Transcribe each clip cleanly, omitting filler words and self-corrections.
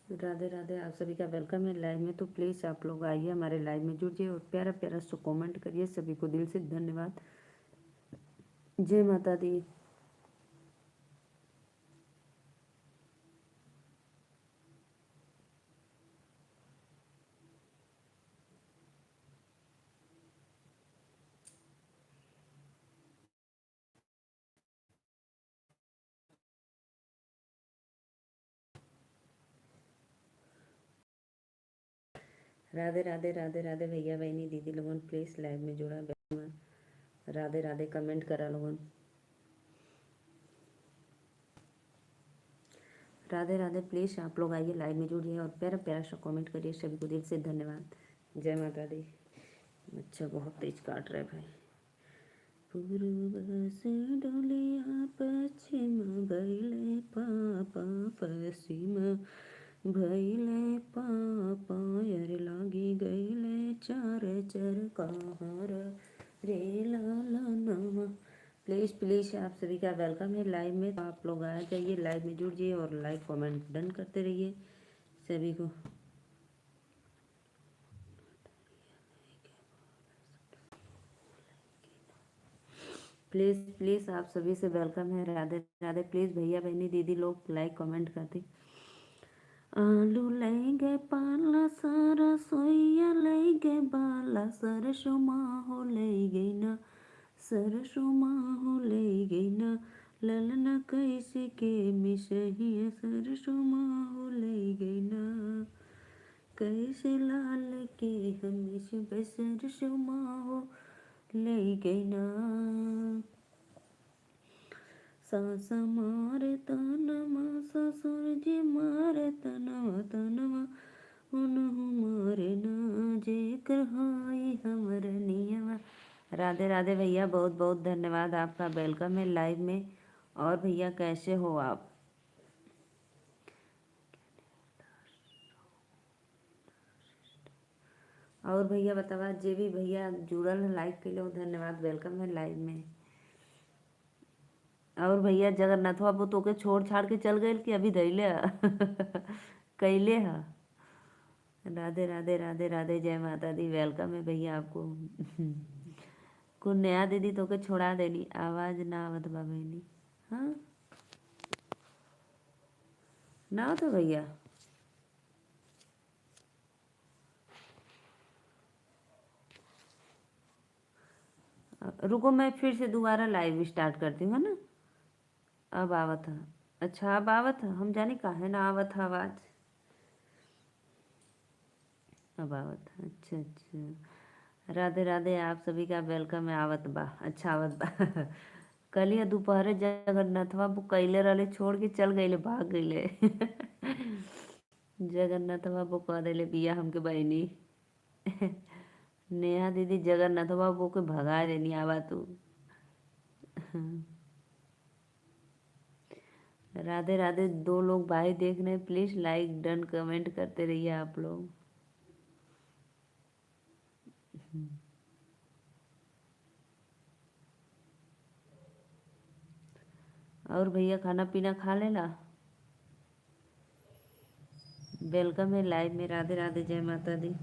राधे राधे, आप सभी का welcome है लाइव में। तो प्लीज़ आप लोग आइए हमारे लाइव में जुड़िए और प्यारा प्यारा सो कमेंट करिए। सभी को दिल से धन्यवाद। जय माता दी। राधे राधे राधे राधे भैया बहनी दीदी लोगन, प्लीज़ लाइव में जुड़ा। राधे राधे कमेंट करा लोगन। राधे राधे, प्लीज़ आप लोग आइए लाइव में जुड़िए और प्यारा प्यारा सा कमेंट करिए। सभी को दिल से धन्यवाद। जय माता दी। अच्छा बहुत तेज काट रहे भाई। पूर्व से डोलिया पश्चिम भैले पापा, पश्चिम भैले पापा, अरे लागी गईले चार चर कहार रे लाला नमा। प्लीज़ प्लीज़ आप सभी का welcome है लाइव में। तो आप लोग आ जाइए लाइव में जुड़ जाइए और लाइक कमेंट डन करते रहिए सभी को। प्लीज़ प्लीज़ आप सभी से welcome है। राधे राधे। प्लीज़ भैया बहनी दीदी लोग लाइक कमेंट करते। आलू लेंगे पाला सारा सोइया लेंगे बाला, सरसों माहो ले गई ना, सरसों माहो ले गई ना, ललना कैसे के मिसहिया, सरसों माहो ले गई ना, कैसे लाल के हम सरसों माहो ले गई ना। सास मारे तनमा ससुर जी मारे तनवा तनवा उनहु मारे ना, जेकर होई हमर नियमा। राधे राधे भैया, बहुत बहुत धन्यवाद आपका। Welcome है लाइव में। और भैया कैसे हो आप? और भैया बतावा, जे भी भैया जुड़ल है लाइक के लिए धन्यवाद। Welcome है लाइव में। और भैया जगन्नाथ बाबू तोके छोड़ छाड़ के चल गए कि अभी धैले कैले है? राधे राधे राधे राधे, जय माता दी। Welcome है भैया आपको। कुछ नया दीदी तोके छोड़ा देनी, आवाज ना आवत बा बहनी। हाँ ना तो भैया रुको, मैं फिर से दोबारा लाइव स्टार्ट करती हूँ, है ना। अब आवत है। अच्छा अब आवत है, हम जाने काहे ना आवत है आवाज। अब आवत है। अच्छा अच्छा, राधे राधे, आप सभी का welcome है। आवत बा, अच्छा आवत बा। कल या दोपहर जगन्नाथ बाबू कैले रहले, छोड़ के चल गईले, भाग गईले। जगन्नाथ बाबू कह देले बिया हमके बहनी। नेहा दीदी जगन्नाथ बाबू के भगा देनी आवा तू। राधे राधे, दो लोग भाई देख रहे हैं, प्लीज लाइक डन कमेंट करते रहिए आप लोग। और भैया खाना पीना खा लेला? Welcome है लाइव में। राधे राधे, जय माता दी।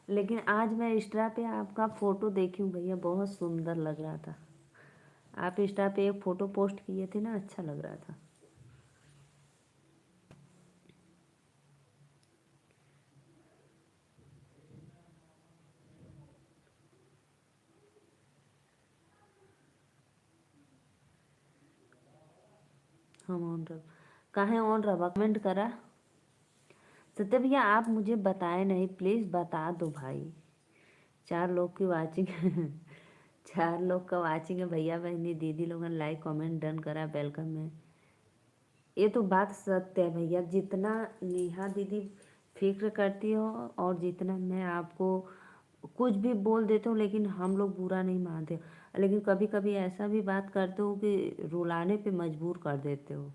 लेकिन आज मैं इंस्टा पे आपका फोटो देखी हूँ भैया, बहुत सुंदर लग रहा था। आप इंस्टा पे एक फोटो पोस्ट किए थे ना, अच्छा लग रहा था। हम ऑन रह काहे ऑन रहा, कमेंट करा। सत्य भैया आप मुझे बताए नहीं, प्लीज़ बता दो भाई। चार लोग की वाचिंग चार लोग का वाचिंग है भैया बहनी दीदी लोगन लाइक कमेंट डन करा। Welcome है। ये तो बात सत्य है भैया, जितना नेहा दीदी फिक्र करती हो और जितना मैं आपको कुछ भी बोल देता हूँ, लेकिन हम लोग बुरा नहीं मानते। लेकिन कभी कभी ऐसा भी बात करते हो कि रुलाने पे मजबूर कर देते हो।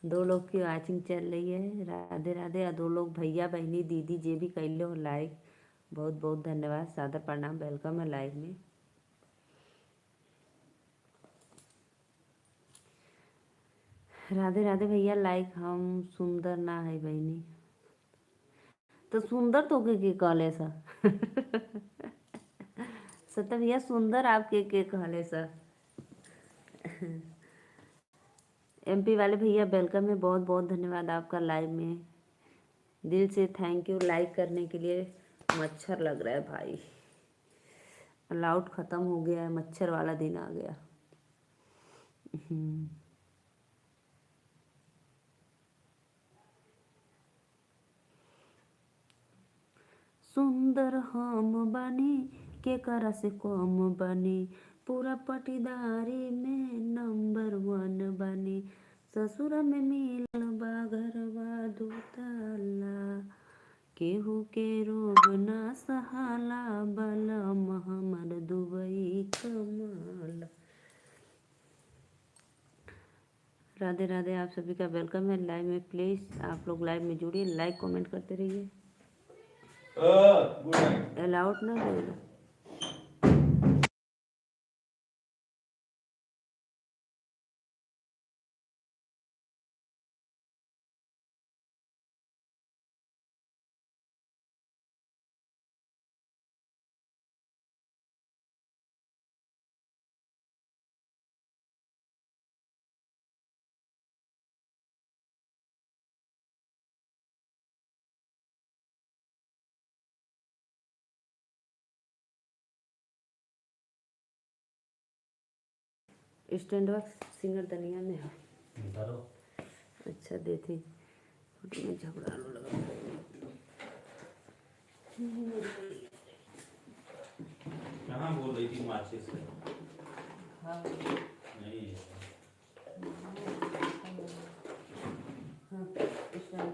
दो लोग की वाचिंग चल रही है। राधे राधे। और दो लोग भैया बहनी दीदी जे भी कैले हो लाइक, बहुत बहुत धन्यवाद, सादर प्रणाम। Welcome है लाइव में। राधे राधे भैया लाइक। हम सुंदर ना है बहनी, तो सुंदर तो के कहले सा? सत्य भैया सुंदर आपके के कहले सा? एमपी वाले भैया welcome है, बहुत बहुत धन्यवाद आपका लाइव में, दिल से thank you like करने के लिए। मच्छर लग रहा है भाई, अलाउट ख़त्म हो गया है, मच्छर वाला दिन आ गया। हम्म। सुंदर हम बानी, के करा से कम बानी, पूरा पटीदारी में नंबर वन बानी, ससुर में मिलल बा घरवा दू ताला, केहू के रोग ना सहाला, बलम हमर दुबई कमाला। राधे राधे, आप सभी का welcome है लाइव में। प्लीज़ आप लोग लाइव में जुड़िए, लाइक कमेंट करते रहिए। Good night. Allowed ना बोलो। स्टैंड सिंगर दनिया में है। धरो। अच्छा देती फोटो में झगड़ा लगा। कहाँ बोल रही थी माचिस से? हाँ। नहीं है। हाँ, स्टैंड।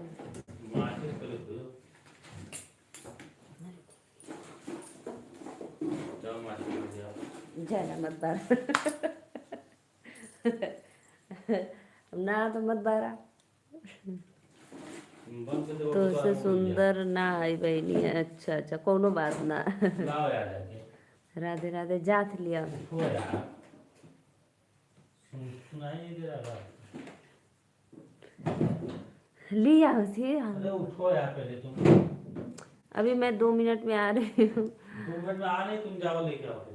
माचिस पहले दो। जाओ माचिस लेके आओ। जाना मत बारा ना तो मत बारा। बंद कर दो। तो उससे सुंदर ना है बहनी। अच्छा अच्छा, कोनो बात ना। लाओ यार जाके। राधे राधे, जात लिया। उठो यार, सुनाई नहीं दे रहा बात। लिया उसे। अरे उठो यार पहले तुम। अभी मैं 2 मिनट में आ रही हूँ। 2 मिनट में आ नहीं, तुम जाओ लेके आओ पहले।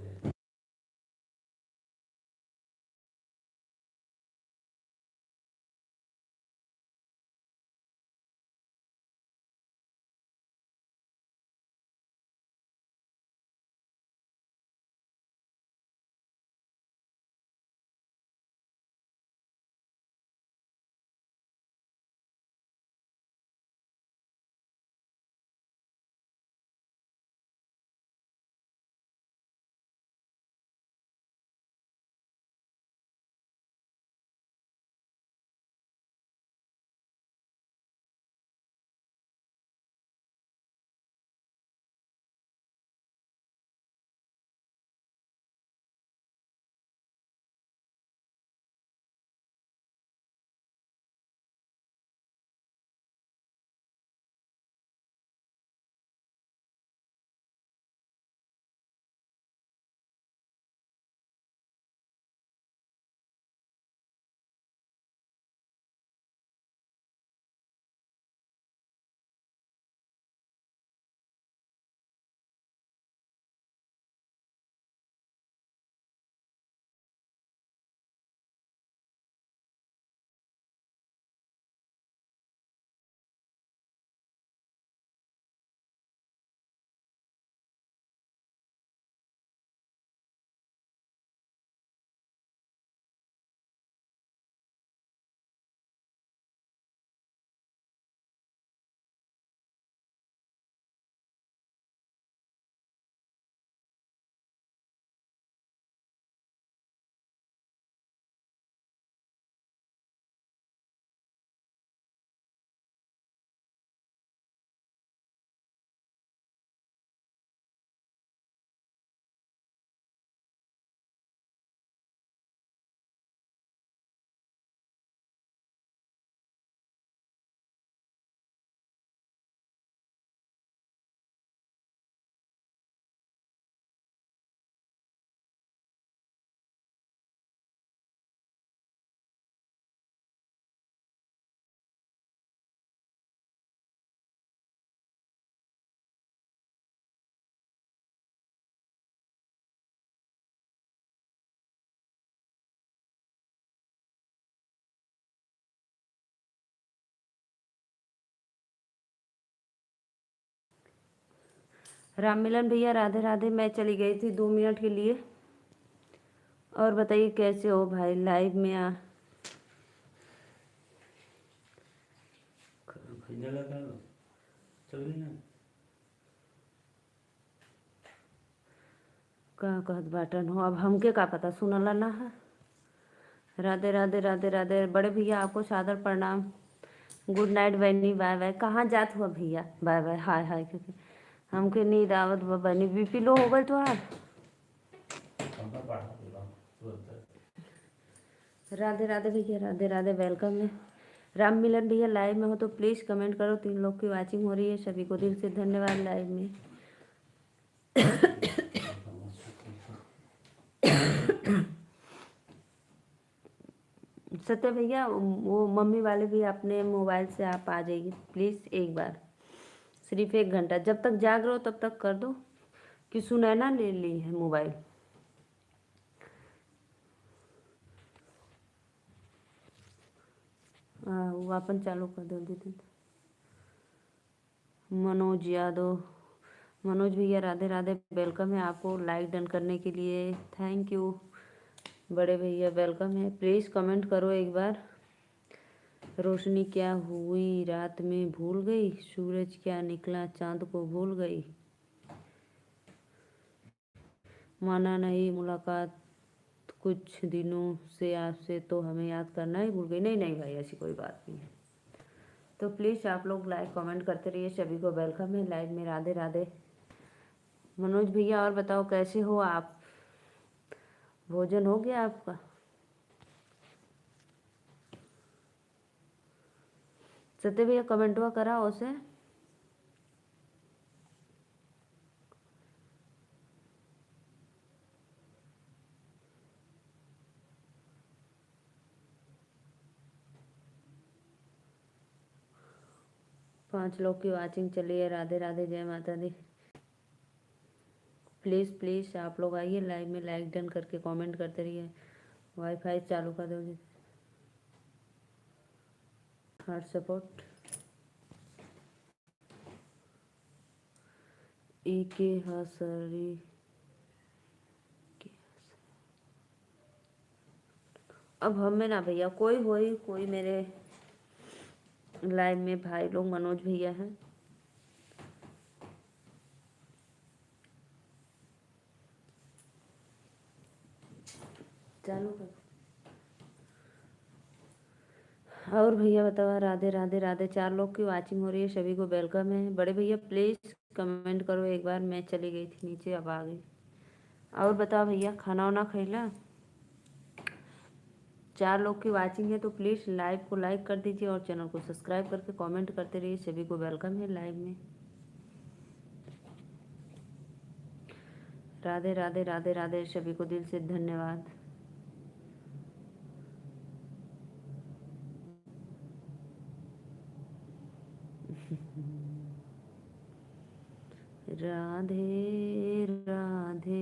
राम मिलन भैया राधे राधे। मैं चली गई थी 2 मिनट के लिए। और बताइए कैसे हो भाई? लाइव में आ खरीदने लगा चल गई ना। का कहत बाटन हो, अब हमके का पता, सुनला ना है। राधे राधे राधे राधे। बड़े भैया आपको सादर प्रणाम। गुड नाइट बहनी, बाय बाय। कहाँ जात हुआ भैया? बाय बाय, हाय हाय करके। हमके नींद आवत बा बहनी। बीपी लो हो गई तोहार? पंखा बढ़ा देगा तुरंत। राधे राधे भैया, राधे राधे। Welcome है राम मिलन भैया। लाइव में हो तो प्लीज़ कमेंट करो। 3 लोग की वाचिंग हो रही है, सभी को दिल से धन्यवाद लाइव में। सत्य भैया वो मम्मी वाले भी अपने मोबाइल से आप आ जाइए प्लीज़ एक बार, सिर्फ 1 घंटा। जब तक जाग रहे हो तब तक कर दो। कि सुनैना ले ली है मोबाइल। हाँ, वो अपन चालू कर दो दीदी। मनोज यादव, मनोज भैया राधे राधे। Welcome है आपको लाइक डन करने के लिए, thank you. बड़े भैया welcome है, प्लीज़ कमेंट करो एक बार। रोशनी क्या हुई रात में भूल गई, सूरज क्या निकला चांद को भूल गई। माना नहीं मुलाकात कुछ दिनों से आपसे, तो हमें याद करना ही भूल गई। नहीं नहीं भाई, ऐसी कोई बात नहीं है। तो प्लीज़ आप लोग लाइक कमेंट करते रहिए। सभी को welcome है लाइव में। राधे राधे। मनोज भैया और बताओ कैसे हो आप? भोजन हो गया आपका? सत्य भैया कमेंटवा करा उसे। पांच लोग की वाचिंग चली है। राधे राधे, जय माता दी। प्लीज़ प्लीज़ आप लोग आइए लाइव में, लाइक डन करके कमेंट करते रहिए। वाईफाई चालू कर दो। हार्ट सपोर्ट ई के हसरी। अब हमें ना भैया कोई हो ही कोई मेरे लाइव में भाई लोग मनोज भैया हैं। चालू कर। और भैया बताओ। राधे राधे राधे। 4 लोग की वाचिंग हो रही है, सभी को welcome है। बड़े भैया प्लीज़ कमेंट करो एक बार। मैं चली गई थी नीचे, अब आ गई। और बताओ भैया खाना वाना खैला? 4 लोग की वाचिंग है तो प्लीज़ लाइव को लाइक कर दीजिए और चैनल को सब्सक्राइब करके कमेंट करते रहिए। सभी को welcome है लाइव में। राधे राधे राधे राधे। सभी को दिल से धन्यवाद। राधे राधे।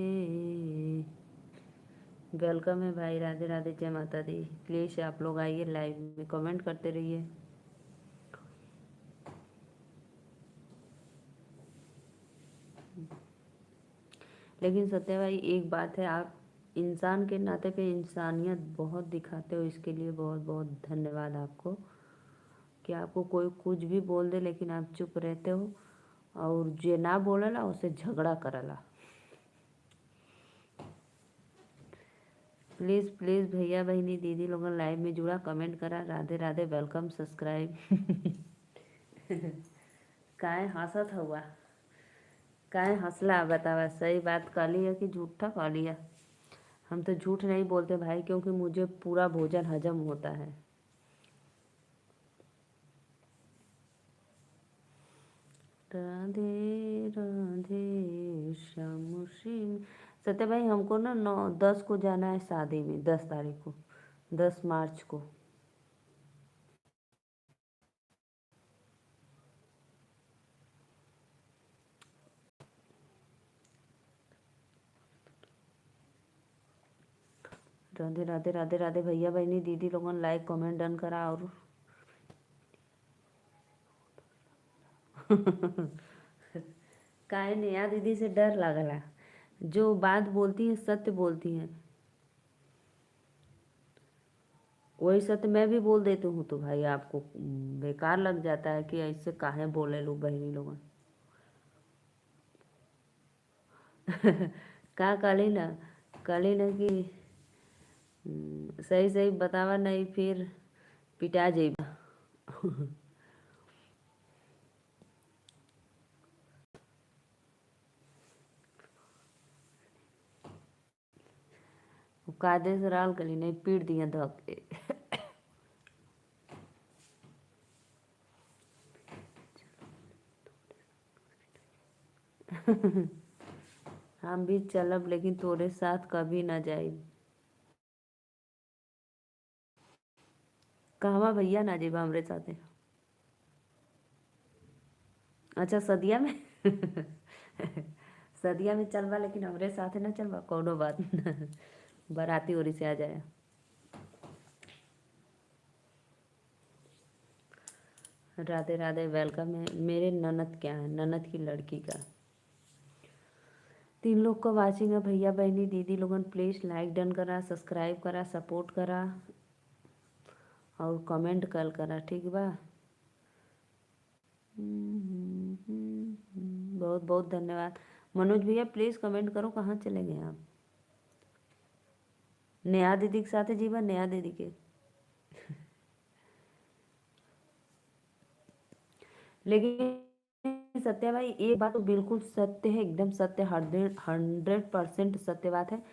Welcome है भाई। राधे राधे, जय माता दी। प्लीज़ आप लोग आइए लाइव में, कमेंट करते रहिए। लेकिन सत्या भाई एक बात है, आप इंसान के नाते पे इंसानियत बहुत दिखाते हो, इसके लिए बहुत बहुत धन्यवाद आपको। कि आपको कोई कुछ भी बोल दे लेकिन आप चुप रहते हो, और जे ना बोलेला उसे झगड़ा करला। प्लीज़ प्लीज़ भैया बहनी दीदी लोगन लाइव में जुड़ा, कमेंट करा। Radhe Radhe, welcome, subscribe. काहे हंसत हुआ? काहे हंसला बतावा? सही बात कहली है कि झूठा कहली है? हम तो झूठ नहीं बोलते भाई, क्योंकि मुझे पूरा भोजन हजम होता है। राधे राधे श्याम सिंह। सत्य भाई हमको ना 9-10 को जाना है शादी में, 10 तारीख को, 10 मार्च को। राधे राधे राधे राधे। भैया बहनी दीदी लोगन लाइक कमेंट डन करा। और काहे नेहा दीदी से डर लागला। जो बात बोलती हैं सत्य बोलती हैं, वही सत्य मैं भी बोल देती हूँ तो भाई आपको बेकार लग जाता है कि ऐसे काहे बोले लोग बहनी लोग। का कहली ना कि सही सही बतावा नहीं फिर पिटा जइबा। कायदे से रहल कली नहीं पीट दिया धक के। हम भी चलब लेकिन तोरे साथ कभी ना जाई। कहवा भैया ना जेबा हमरे साथे? अच्छा सदिया में सदिया में चलबा लेकिन हमरे साथे ना चलबा, कोनो बात ना, बाराती ओरी से आ जाए। राधे राधे welcome है। मेरे ननद क्या है, ननद की लड़की का। 3 लोग का वाचिंग है। भैया बहनी दीदी लोगन प्लीज़ लाइक डन करा, सब्सक्राइब करा, सपोर्ट करा और कमेंट कल करा, ठीक बा। बहुत बहुत धन्यवाद मनोज भैया। प्लीज़ कमेंट करो, कहाँ चले गए आप? नेहा दीदी के साथ जीवा, नेहा दीदी के। लेकिन सत्या भाई एक बात तो बिल्कुल सत्य है, एकदम सत्य, 100% सत्य बात है।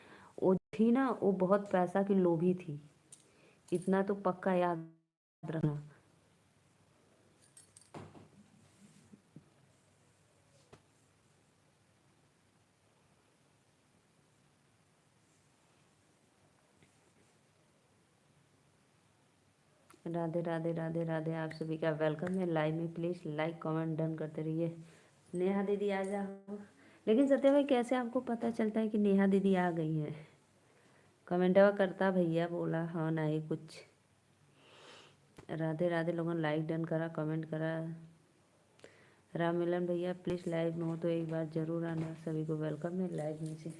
वो थी ना, वो बहुत पैसा की लोभी थी, इतना तो पक्का याद रखना। राधे राधे राधे राधे, आप सभी का welcome है लाइव में। प्लीज़ लाइक कमेंट डन करते रहिए। नेहा दीदी आ जाओ। लेकिन सत्या भाई कैसे आपको पता चलता है कि नेहा दीदी आ गई हैं? कमेंटवा करता भैया बोला हाँ ना ही कुछ। राधे राधे लोगों ने लाइक डन करा, कमेंट करा। राम मिलन भैया प्लीज़ लाइव में हो तो एक बार ज़रूर आना। सभी को welcome है लाइव में से।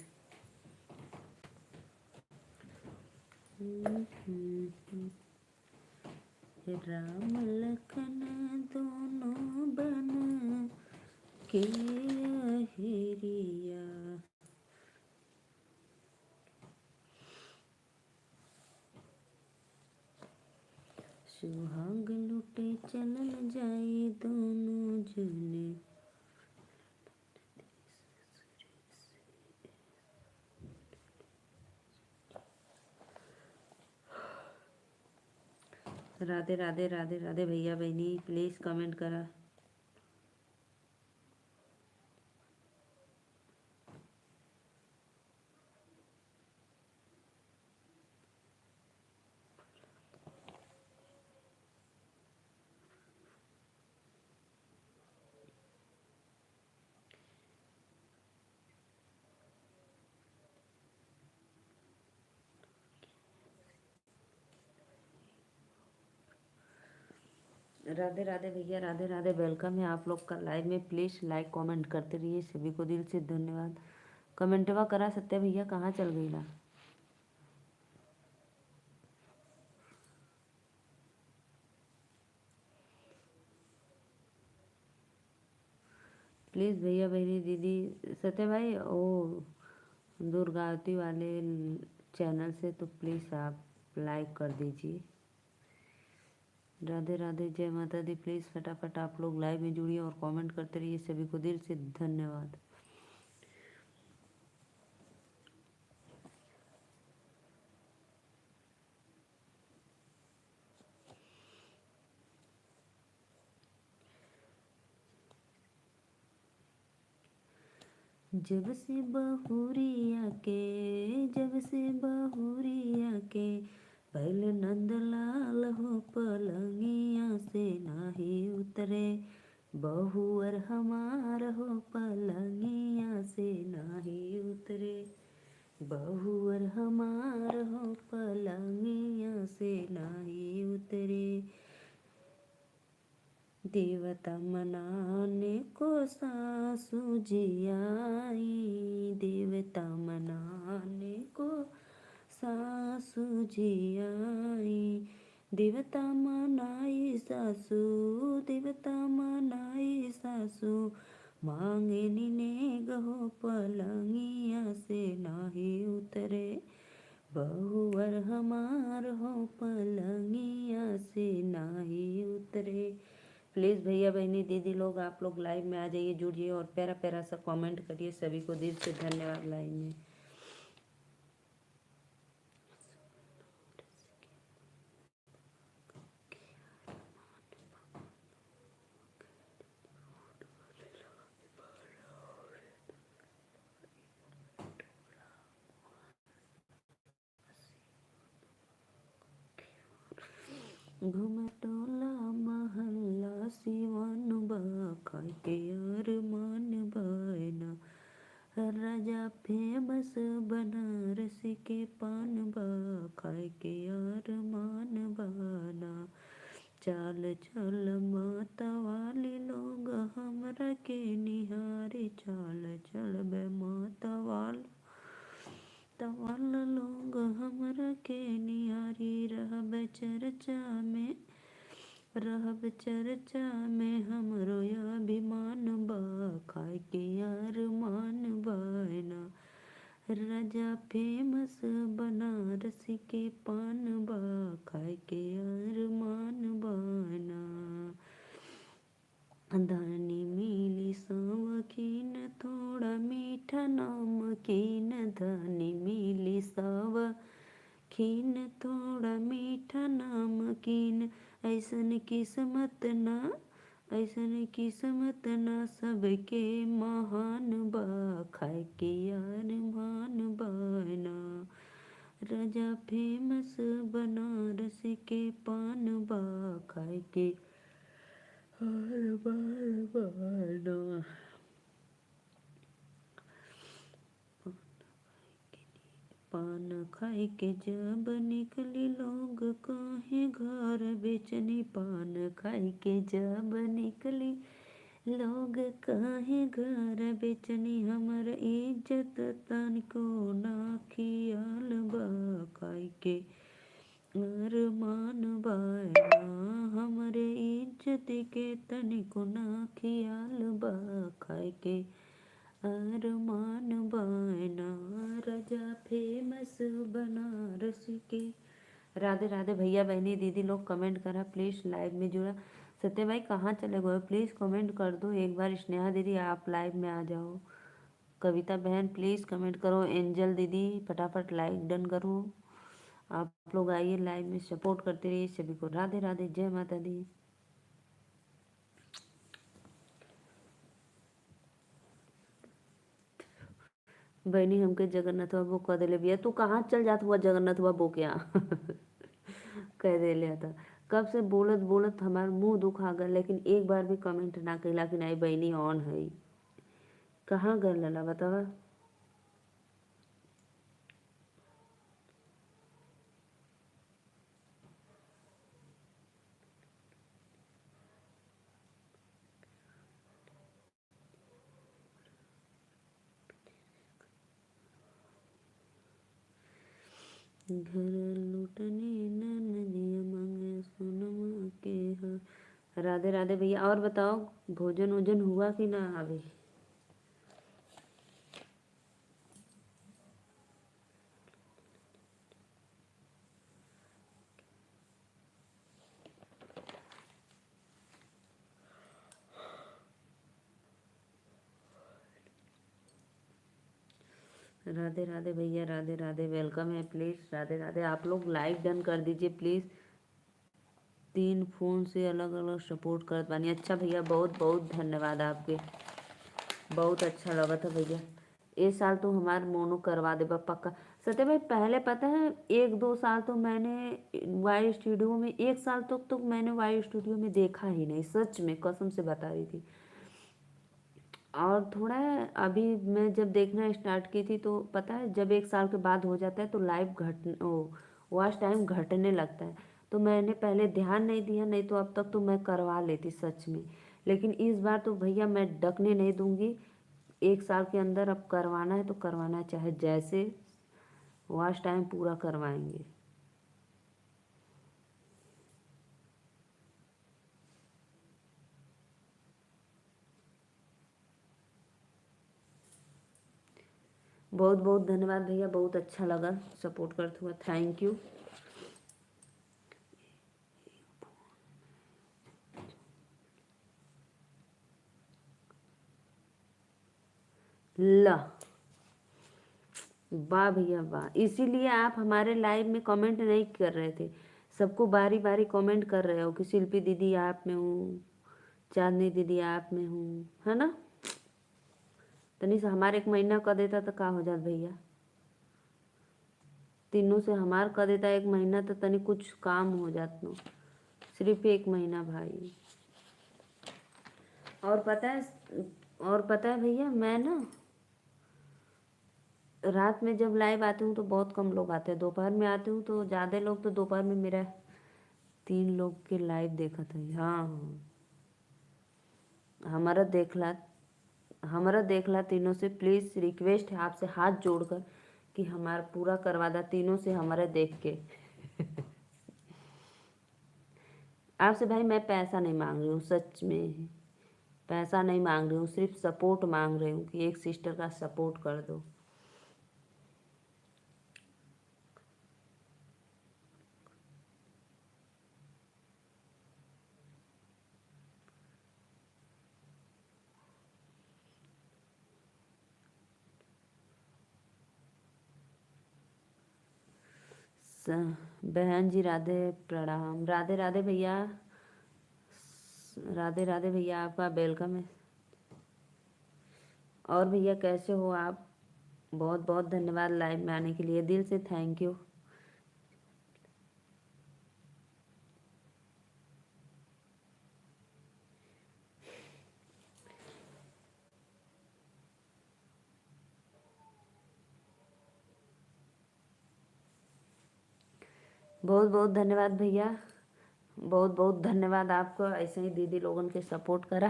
राम लखन दोनों बन के अहिरिया। सुहाग लुटे चलल जाए दोनों जने। राधे राधे राधे राधे भैया बहनी प्लीज़ कमेंट करा। राधे राधे भैया, राधे राधे, welcome है आप लोग का लाइव में। प्लीज़ लाइक कमेंट करते रहिए। सभी को दिल से धन्यवाद। कमेंटवा करा सत्या भैया, कहाँ चल गई ला? प्लीज़ भैया बहनी दीदी सत्या भाई ओ दुर्गावती वाले चैनल से तो प्लीज़ आप लाइक कर दीजिए। राधे राधे, जय माता दी। प्लीज़ फटाफट आप लोग लाइव में जुड़िए और कमेंट करते रहिए। सभी को दिल से धन्यवाद। जब से बहुरिया के, जब से बहुरिया के पहले नंदलाल हो पलंगिया से नाही उतरे, बहुअर हमार हो पलंगिया से नाही उतरे, बहुअर हमार हो पलंगिया से नाही उतरे। देवता मनाने को सासू जी आई, देवता मनाने को सासू जी आई। देवता मनाई सासू, देवता मनाई सासू, मांगे निने गहो पलंगिया से नाही उतरे, बहुवर हमार हो पलंगिया से नाही उतरे। प्लीज़ भैया बहनी दीदी लोग, आप लोग लाइव में आ जाइए, जुड़िए और प्यारा प्यारा सा कमेंट करिए। सभी को दिल से धन्यवाद लाइव में। घूमे टोला मोहल्ला सिवान बा, खाए के अरमान बायना, राजा फेमस बनारस के पान बा, खाए के अरमान बाना। चाल चल माता वाली लोग हमरा के निहारे, चाल चल बे माता वाला तवाल लोग हमरा के निहारी। रहब चर्चा में, रहब चर्चा में हमरो अभिमान बा, खाए के अरमान बाना, राजा फेमस बनारस के पान बा, खाए के अरमान बाना। धनी मिली शौकीन थोड़ा मीठा नमकीन, धनी मिली शौकीन थोड़ा मीठा नमकीन, ऐसन किस्मत ना, ऐसन किस्मत ना सबके महान बा, खाए के अरमान बाना, राजा फेमस बनारस के पान बा, खाए के अरमान बाना। पान खाए के जब निकली लोग कहे घर बेचनी, पान खाए के जब निकली लोग कहे घर बेचनी, हमर इज्जत तनिको ना खियाल बा, खाए के अरमान बाना, हमरे इज्जत के तनिको ना खियाल बा, खाए के अरमान बाना, राजा फेमस बनारस के। राधे राधे भैया बहनी दीदी लोग, कमेंट करा प्लीज़, लाइव में जुड़ा। सत्य भाई कहाँ चले गए, प्लीज़ कमेंट कर दो एक बार। स्नेहा दीदी आप लाइव में आ जाओ। कविता बहन प्लीज़ कमेंट करो। एंजल दीदी फटाफट लाइक डन करो। आप लोग आइए लाइव में, सपोर्ट करते रहिए सभी को। राधे राधे, जय माता दी। बहनी हमके जगन्नाथ बाबू कह दिले बिया, तू कहाँ चल जात हुआ जगन्नाथ बाबू क्या कह देले था। कब से बोलत बोलत हमार मुंह दुखा गल, लेकिन एक बार भी कमेंट ना कैला कि नहीं बहनी ऑन है। कहाँ गल लला बतावा। घर लुटने ननदिया मांगे सोनमा के हार। राधे राधे भैया, और बताओ भोजन वोजन हुआ कि ना अभी? राधे राधे भैया, राधे राधे, welcome है प्लीज़। राधे राधे, आप लोग लाइक डन कर दीजिए प्लीज़। 3 फ़ोन से अलग अलग सपोर्ट करत बानी। अच्छा भैया, बहुत बहुत धन्यवाद आपके, बहुत अच्छा लगा था भैया। ए साल तो हमार मोनो करवा दे पक्का। सत्य भाई पहले पता है 1-2 साल तो मैंने वाई स्टूडियो में, 1 साल तक तो मैंने वाई स्टूडियो में देखा ही नहीं, सच में कसम से बता रही थी। और थोड़ा अभी मैं जब देखना स्टार्ट की थी तो पता है जब 1 साल के बाद हो जाता है तो लाइव घट ओ वॉच टाइम घटने लगता है। तो मैंने पहले ध्यान नहीं दिया, नहीं तो अब तक तो मैं करवा लेती सच में। लेकिन इस बार तो भैया मैं डकने नहीं दूंगी। एक साल के अंदर अब करवाना है तो करवाना है, चाहे जैसे वॉच टाइम पूरा करवाएंगे। बहुत बहुत धन्यवाद भैया, बहुत अच्छा लगा सपोर्ट करते हुआ, thank you. ल वाह भैया वाह, इसीलिए आप हमारे लाइव में कमेंट नहीं कर रहे थे। सबको बारी बारी कमेंट कर रहे हो कि शिल्पी दीदी आप में हूँ, चांदनी दीदी आप में हूँ, है ना। तनी से हमारे एक महीना कर देता तो का हो जात भैया, तीनों से हमार कर देता एक महीना तो तनी कुछ काम हो जात नो, सिर्फ एक महीना भाई। और पता है, और पता है भैया, मैं ना रात में जब लाइव आती हूँ तो बहुत कम लोग आते हैं, दोपहर में आती हूँ तो ज़्यादा लोग, तो दोपहर में मेरा 3 लोग के लाइव देखा था। हाँ हाँ, हमारा देखला, हमारा देखला तीनों से प्लीज़ रिक्वेस्ट है आपसे हाथ जोड़कर कि हमारा पूरा करवा दा तीनों से हमारा देख के। आपसे भाई मैं पैसा नहीं मांग रही हूँ, सच में पैसा नहीं मांग रही हूँ, सिर्फ सपोर्ट मांग रही हूँ कि एक सिस्टर का सपोर्ट कर दो। बहन जी राधे प्रणाम, राधे राधे भैया, राधे राधे भैया, आपका welcome है। और भैया कैसे हो आप? बहुत बहुत धन्यवाद लाइव में आने के लिए, दिल से thank you. बहुत बहुत धन्यवाद भैया, बहुत बहुत धन्यवाद आपको, ऐसे ही दीदी लोगन के सपोर्ट करा।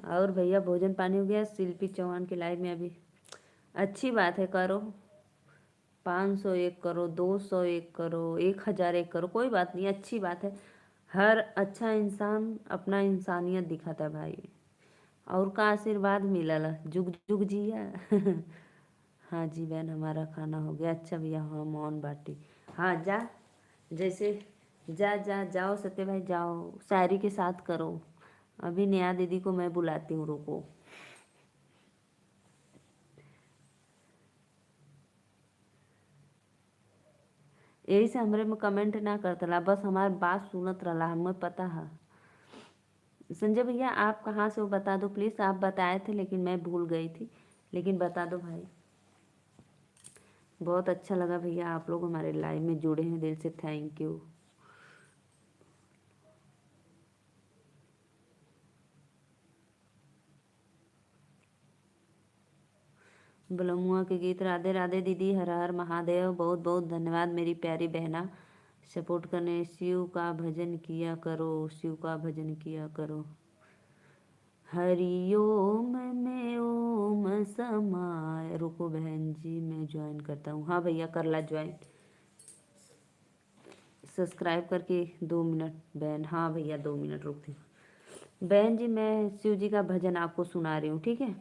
और भैया भोजन पानी हो गया? शिल्पी चौहान के लाइव में अभी अच्छी बात है, करो 501 करो, 201 करो, 1001 करो, कोई बात नहीं, अच्छी बात है। हर अच्छा इंसान अपना इंसानियत दिखाता है भाई, और का आशीर्वाद मिलल, जुग जुग जिया। हाँ जी बहन हमारा खाना हो गया। अच्छा भैया हम ऑन बाटी। हाँ जा, जैसे जा जा जाओ सत्य भाई जाओ, शायरी के साथ करो। अभी नेहा दीदी को मैं बुलाती हूँ, रुको। यही से हमरे में कमेंट ना करतला, बस हमार बात सुनत रहला, हमें पता है। संजय भैया आप कहाँ से हो बता दो प्लीज़, आप बताए थे लेकिन मैं भूल गई थी, लेकिन बता दो भाई। बहुत अच्छा लगा भैया आप लोग हमारे लाइव में जुड़े हैं, दिल से thank you. बलमुआ के गीत राधे राधे दीदी, हर हर महादेव। बहुत बहुत धन्यवाद मेरी प्यारी बहना सपोर्ट करने। शिव का भजन किया करो, शिव का भजन किया करो। हरि ओम में ओम समाय। रुको बहन जी मैं ज्वाइन करता हूँ। हाँ भैया कर ला ज्वाइन, सब्सक्राइब करके 2 मिनट बहन। हाँ भैया 2 मिनट रुकती हूँ। बहन जी मैं शिव जी का भजन आपको सुना रही हूँ, ठीक है।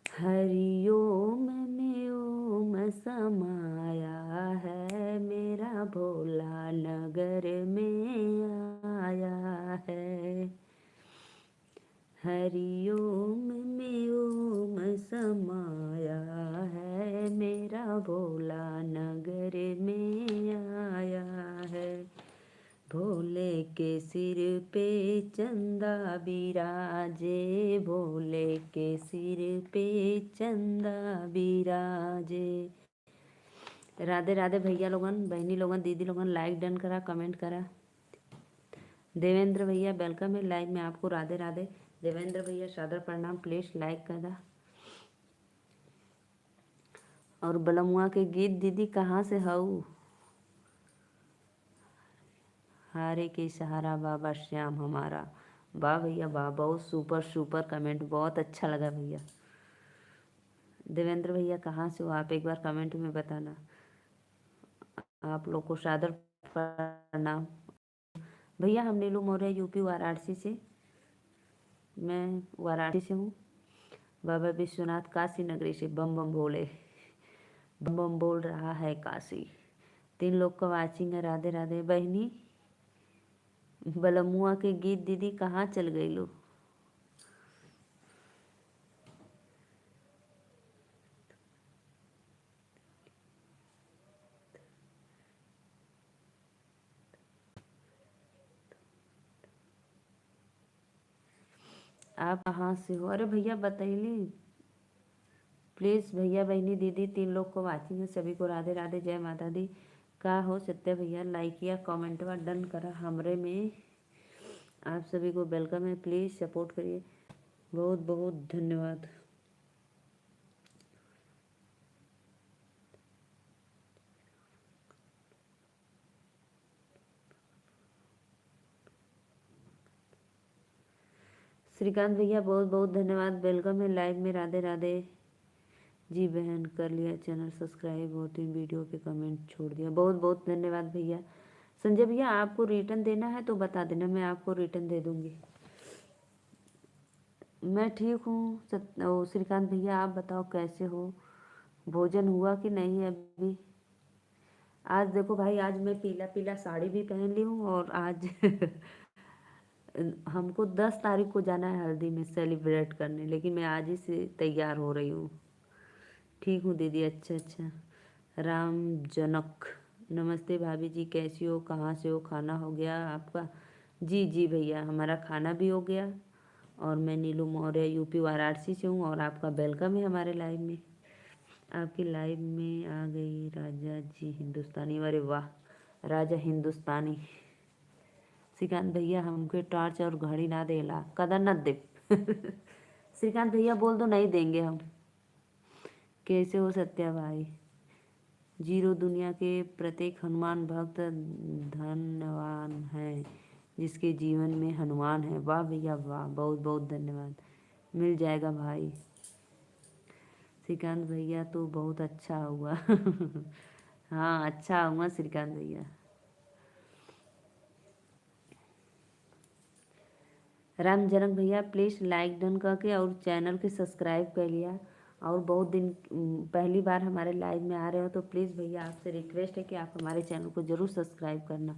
हरि ओम में ओम समाया है, मेरा भोला नगर में आया है। हरि ओम में ओम समाया है, मेरा भोला नगर में आया है। भोले के सिर पे चंदा बिराजे, भोले के सिर पे चंदा बिराजे। राधे राधे भैया लोगन, बहनी लोगन, दीदी लोगन, लाइक डन करा, कमेंट करा। देवेंद्र भैया welcome है लाइव में आपको, राधे राधे। देवेंद्र भैया सादर प्रणाम, प्लीज लाइक कर दा। और बलमुआ के गीत दीदी कहाँ से हऊ? हारे के सहारा बाबा श्याम हमारा। वाह भैया वाह, बहुत सुपर सुपर कमेंट, बहुत अच्छा लगा भैया। देवेंद्र भैया कहाँ से हो आप, एक बार कमेंट में बताना। आप लोग को सादर प्रणाम। भैया हम नीलू मौर्य यूपी वाराणसी से, मैं वाराणसी से हूँ। बाबा विश्वनाथ काशी नगरी से। बम बम भोले, बम बम बोल रहा है काशी। 3 लोग का वाचिंग है। राधे राधे। बहनी बलमुआ के गीत दीदी कहाँ चल गई लो? आप कहाँ से हो? अरे भैया बतैली प्लीज़। भैया बहनी दीदी 3 लोग को वाचिंग है, सभी को राधे राधे, जय माता दी। का हो सत्य भैया, लाइक या कमेंट वा डन करा हमरे में। आप सभी को welcome है, प्लीज़ सपोर्ट करिए। बहुत बहुत धन्यवाद। श्रीकांत भैया बहुत बहुत धन्यवाद, welcome है लाइव में। राधे राधे। जी बहन कर लिया चैनल सब्सक्राइब और 3 वीडियो पे कमेंट छोड़ दिया, बहुत बहुत धन्यवाद भैया। संजय भैया आपको रिटर्न देना है तो बता देना, मैं आपको रिटर्न दे दूँगी। मैं ठीक हूँ श्रीकांत भैया, आप बताओ कैसे हो? भोजन हुआ कि नहीं अभी? आज देखो भाई, आज मैं पीला पीला साड़ी भी पहन ली हूँ और आज हमको 10 तारीख को जाना है हल्दी में सेलिब्रेट करने, लेकिन मैं आज ही से तैयार हो रही हूँ। ठीक हूँ दीदी, अच्छा अच्छा। राम जनक नमस्ते भाभी जी, कैसी हो, कहाँ से हो, खाना हो गया आपका? जी जी भैया हमारा खाना भी हो गया। और मैं नीलू मौर्य यूपी वाराणसी से हूँ और आपका welcome है हमारे लाइव में। आपकी लाइव में आ गई राजा जी हिंदुस्तानी। अरे वाह राजा हिंदुस्तानी। श्रीकांत भैया हमके टॉर्च और घड़ी ना देला, कदर न दे। श्रीकांत भैया बोल दो नहीं देंगे हम। कैसे हो सत्या भाई? जीरो दुनिया के प्रत्येक हनुमान भक्त धनवान है जिसके जीवन में हनुमान है। वाह भैया वाह, बहुत बहुत धन्यवाद। मिल जाएगा भाई। श्रीकांत भैया तो बहुत अच्छा हुआ। हाँ अच्छा हुआ श्रीकांत भैया। राम जनक भैया प्लीज़ लाइक डन करके और चैनल के सब्सक्राइब कर लिया। और बहुत दिन पहली बार हमारे लाइव में आ रहे हो तो प्लीज़ भैया आपसे रिक्वेस्ट है कि आप हमारे चैनल को ज़रूर सब्सक्राइब करना।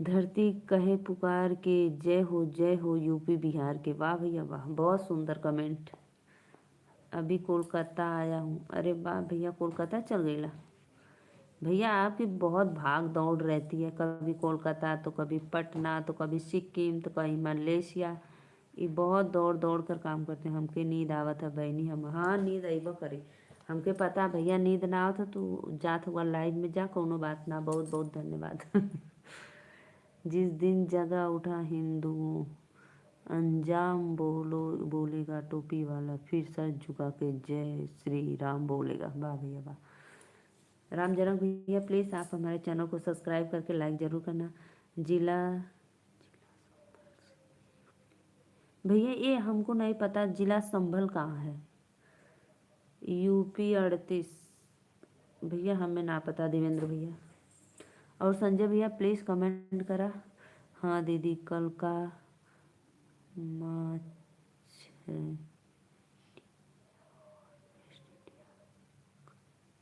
धरती कहे पुकार के जय हो यूपी बिहार के। वाह भैया वाह, बहुत सुंदर कमेंट। अभी कोलकाता आया हूँ। अरे वाह भैया कोलकाता चल गईला। भैया आपकी बहुत भाग दौड़ रहती है, कभी कोलकाता तो कभी पटना तो कभी सिक्किम तो कहीं मलेशिया। ये बहुत दौड़ दौड़ कर काम करते हैं। हमके नींद आवत है बहनी हम। हाँ नींद अइबो करी, हमके पता भैया नींद ना आवत है तू जात हुआ लाइव में जा, कोनो बात ना। बहुत बहुत धन्यवाद। जिस दिन जगह उठा हिंदुओं अंजाम बोलो बोलेगा टोपी वाला, फिर सर झुका के जय श्री राम बोलेगा। वाह भैया वाह। राम जनक भैया प्लीज़ आप हमारे चैनल को सब्सक्राइब करके लाइक ज़रूर करना। जिला भैया ये हमको नहीं पता जिला संभल कहाँ है। यूपी 38 भैया हमें ना पता। देवेंद्र भैया और संजय भैया प्लीज़ कमेंट करा। हाँ दीदी कल का मैच है।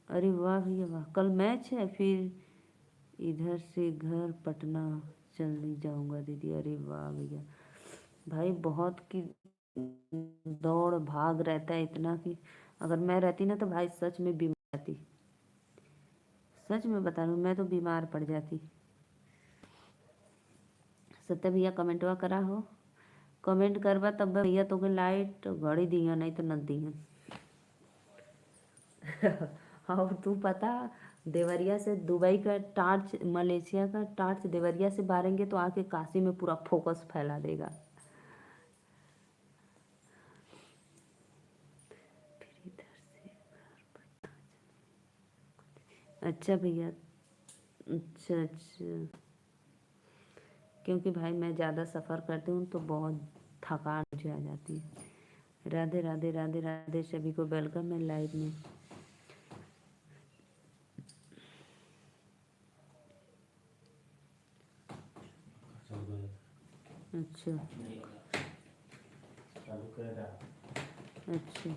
अरे वाह भैया वाह, कल मैच है। फिर इधर से घर पटना चल जाऊंगा दीदी। अरे वाह भैया, भाई बहुत की दौड़ भाग रहता है इतना कि अगर मैं रहती ना तो भाई सच में बीमार जाती। सच में बता रही हूँ मैं तो बीमार पड़ जाती। सत्य भैया कमेंटवा करा हो, कमेंट करबा तब भैया तो के लाइट घड़ी दिया नहीं तो न दिहन। और तू पता देवरिया से दुबई का टार्च, मलेशिया का टार्च देवरिया से बारेंगे तो आके काशी में पूरा फोकस फैला देगा। फिर इधर से घर पटना। अच्छा भैया, अच्छा अच्छा। क्योंकि भाई मैं ज़्यादा सफ़र करती हूँ तो बहुत थकान मुझे आ जाती है। राधे राधे राधे राधे, सभी को welcome है लाइव में। अच्छा अच्छा,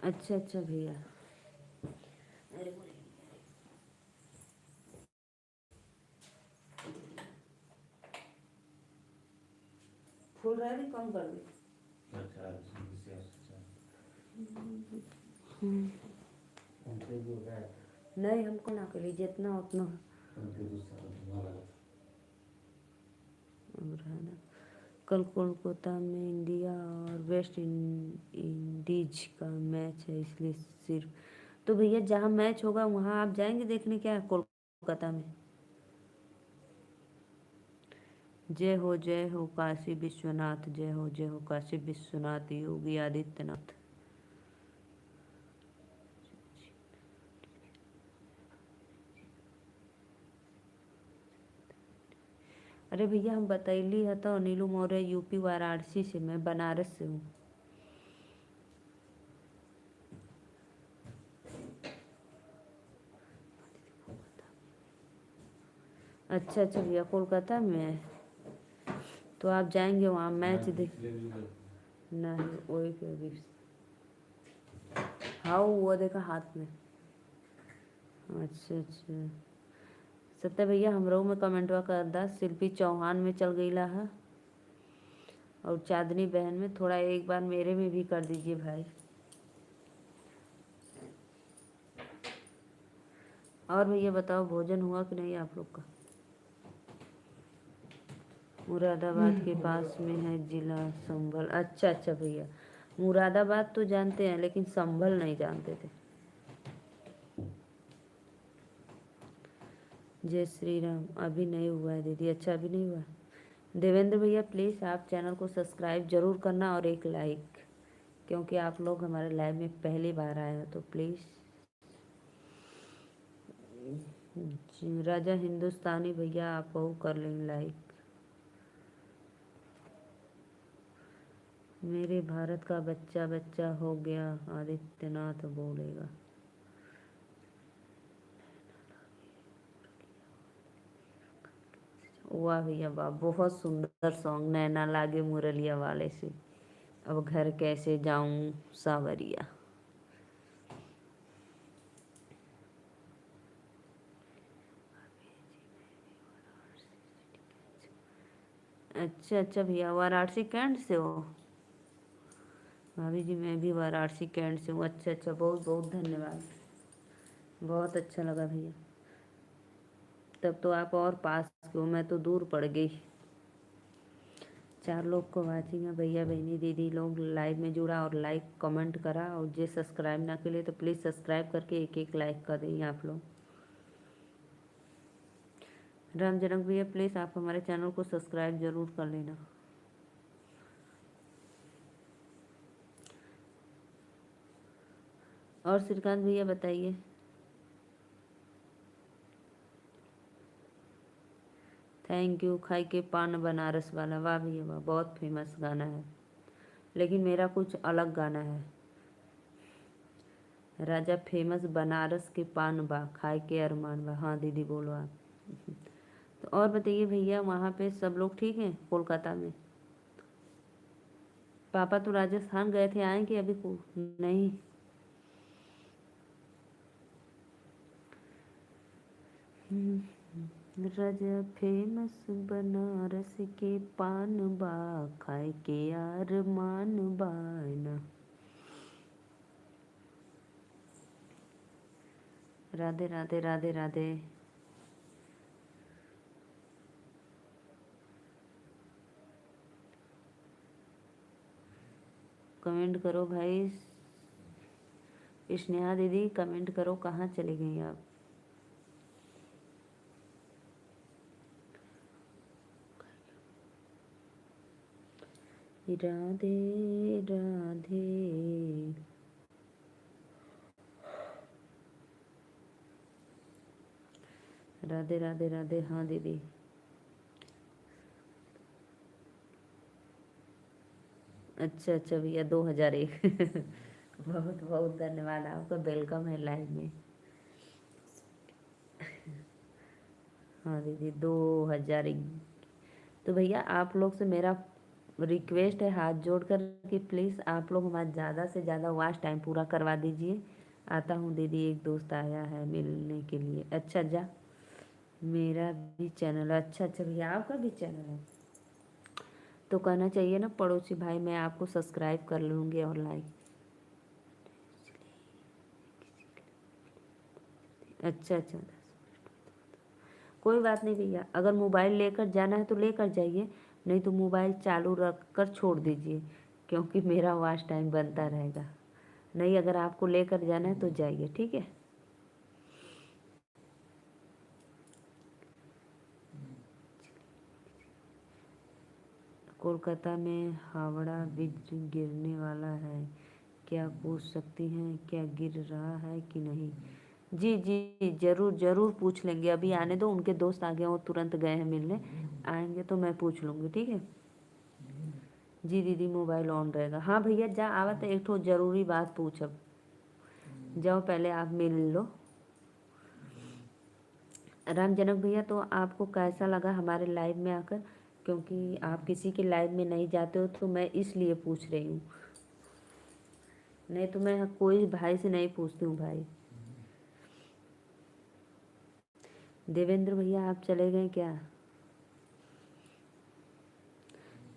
अच्छा अच्छा भैया। फूल रहा है, कम कर दे। नहीं, हमको ना करिए, जितना उतना अब रहा ना। कल कोलकाता में इंडिया और वेस्ट इंडीज का मैच है, इसलिए सिर्फ। तो भैया जहाँ मैच होगा वहाँ आप जाएंगे देखने क्या कोलकाता में? जय हो काशी विश्वनाथ, जय हो काशी विश्वनाथ, योगी आदित्यनाथ। अरे भैया हम बतैली है तो नीलू मौर्य यूपी वाराणसी से, मैं बनारस से हूँ। अच्छा अच्छा भैया, कोलकाता में है तो आप जाएंगे वहाँ मैच देख? नहीं, वही पे अभी। हाँ, वो देखा हाथ में। अच्छा अच्छा सत्य भैया, हमरो में कमेंटवा कर दा। शिल्पी चौहान में चल गई है और चांदनी बहन में, थोड़ा एक बार मेरे में भी कर दीजिए भाई। और भैया बताओ, भोजन हुआ कि नहीं आप लोग का? मुरादाबाद के पास में है जिला संभल। अच्छा अच्छा भैया, मुरादाबाद तो जानते हैं लेकिन संभल नहीं जानते थे। जय श्री राम। अभी नहीं हुआ है दीदी। अच्छा, अभी नहीं हुआ। देवेंद्र भैया प्लीज़ आप चैनल को सब्सक्राइब ज़रूर करना और एक लाइक, क्योंकि आप लोग हमारे लाइव में पहली बार आए हो तो प्लीज़। राजा हिंदुस्तानी भैया आप कर लें लाइक। मेरे भारत का बच्चा बच्चा हो गया, आदित्यनाथ बोलेगा। वाह भैया वाह, बहुत सुंदर सॉन्ग, नैना लागे मुरलिया वाले से। अब घर कैसे जाऊं सावरिया। अच्छा अच्छा भैया, वाराणसी कैंट से हो? भाभी जी मैं भी वाराणसी कैंट से हूँ। अच्छा अच्छा, बहुत बहुत धन्यवाद, बहुत अच्छा लगा भैया। तब तो आप और पास क्यों, मैं तो दूर पड़ गई। 4 लोग को वाचिंग है भैया, बहनी, दीदी लोग लाइव में जुड़ा और लाइक कमेंट करा, और जे सब्सक्राइब ना के लिए तो प्लीज़ सब्सक्राइब करके एक एक लाइक कर दें आप लोग। राम जनक भैया प्लीज़ आप हमारे चैनल को सब्सक्राइब जरूर कर लेना। और श्रीकांत भैया बताइए। Thank you. खाई के पान बनारस वाला, वाह भैया वाह, बहुत फेमस गाना है, लेकिन मेरा कुछ अलग गाना है। राजा फेमस बनारस के पान बा, खाए के अरमान बा। हाँ दीदी बोलो आप। तो और बताइए भैया, वहाँ पे सब लोग ठीक हैं कोलकाता में? पापा तो राजस्थान गए थे, आए कि अभी को नहीं? राजा फेमस बनारस के पान बा, खाए के अरमान बा ना। राधे राधे राधे राधे। कमेंट करो भाई। स्नेहा दीदी कमेंट करो, कहाँ चली गई आप? राधे राधे। राधे राधे राधे। हाँ दीदी, अच्छा अच्छा भैया 2001। बहुत बहुत धन्यवाद आपका, welcome है लाइव में। हाँ दीदी 2001। तो भैया आप लोग से मेरा रिक्वेस्ट है हाथ जोड़कर कि प्लीज़ आप लोग हमारा ज़्यादा से ज़्यादा वॉच टाइम पूरा करवा दीजिए। आता हूँ दीदी, एक दोस्त आया है मिलने के लिए। अच्छा जा, मेरा भी चैनल है। अच्छा अच्छा भैया आपका भी चैनल है, तो कहना चाहिए ना पड़ोसी भाई, मैं आपको सब्सक्राइब कर लूँगी और लाइक। अच्छा अच्छा, कोई बात नहीं भैया, अगर मोबाइल लेकर जाना है तो लेकर जाइए, नहीं तो मोबाइल चालू रख कर छोड़ दीजिए, क्योंकि मेरा वॉच टाइम बनता रहेगा। नहीं अगर आपको लेकर जाना है तो जाइए, ठीक है। कोलकाता में हावड़ा ब्रिज गिरने वाला है, क्या पूछ सकती हैं क्या गिर रहा है कि नहीं? जी जी ज़रूर ज़रूर पूछ लेंगे, अभी आने दो, उनके दोस्त आ गए वो तुरंत गए हैं मिलने, आएंगे तो मैं पूछ लूँगी, ठीक है। जी दीदी मोबाइल ऑन रहेगा। हाँ भैया जा आवत एक ठो ज़रूरी बात पूछब, जाओ पहले आप मिल लो। राम जनक भैया तो आपको कैसा लगा हमारे लाइव में आकर? क्योंकि आप किसी के लाइव में नहीं जाते हो तो मैं इसलिए पूछ रही हूँ, नहीं तो मैं कोई भाई से नहीं पूछती हूँ भाई। देवेंद्र भैया आप चले गए क्या?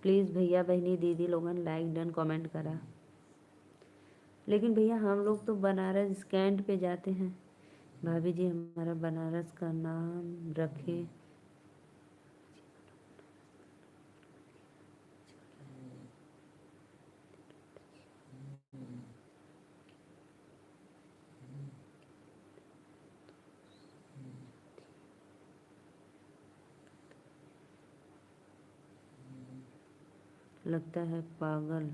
प्लीज़ भैया बहनी दीदी लोगन लाइक डन कमेंट करा। लेकिन भैया हम लोग तो बनारस कैंट पे जाते हैं, भाभी जी हमारा बनारस का नाम रखे। लगता है पागल।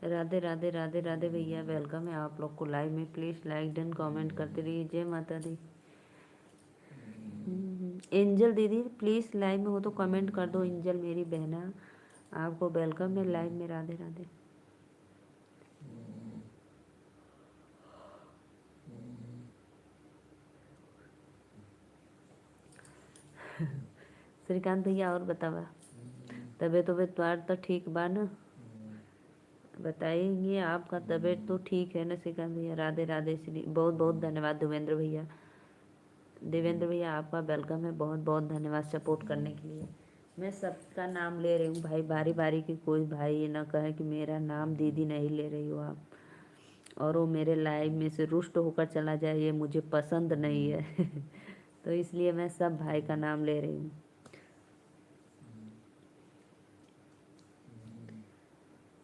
राधे राधे राधे राधे भैया, welcome है आप लोग को लाइव में। प्लीज़ लाइक डन कमेंट करते रहिए। जय माता दी। एंजल दीदी प्लीज़ लाइव में हो तो कमेंट कर दो। एंजल मेरी बहना, आपको welcome है लाइव में। राधे राधे। श्रीकांत भैया और बतावा, तबीयत तबीयत तुम्हार तो ठीक बा ना? बताएंगे आपका तबीयत तो ठीक है ना श्रीकांत भैया? राधे राधे श्री, बहुत बहुत धन्यवाद देवेंद्र भैया। देवेंद्र भैया आपका welcome है, बहुत बहुत धन्यवाद सपोर्ट करने के लिए। मैं सबका नाम ले रही हूँ भाई, बारी बारी की कोई भाई ये ना कहे कि मेरा नाम दीदी नहीं ले रही हो आप, और वो मेरे लाइव में से रुष्ट होकर चला जाए, ये मुझे पसंद नहीं है। तो इसलिए मैं सब भाई का नाम ले रही हूँ।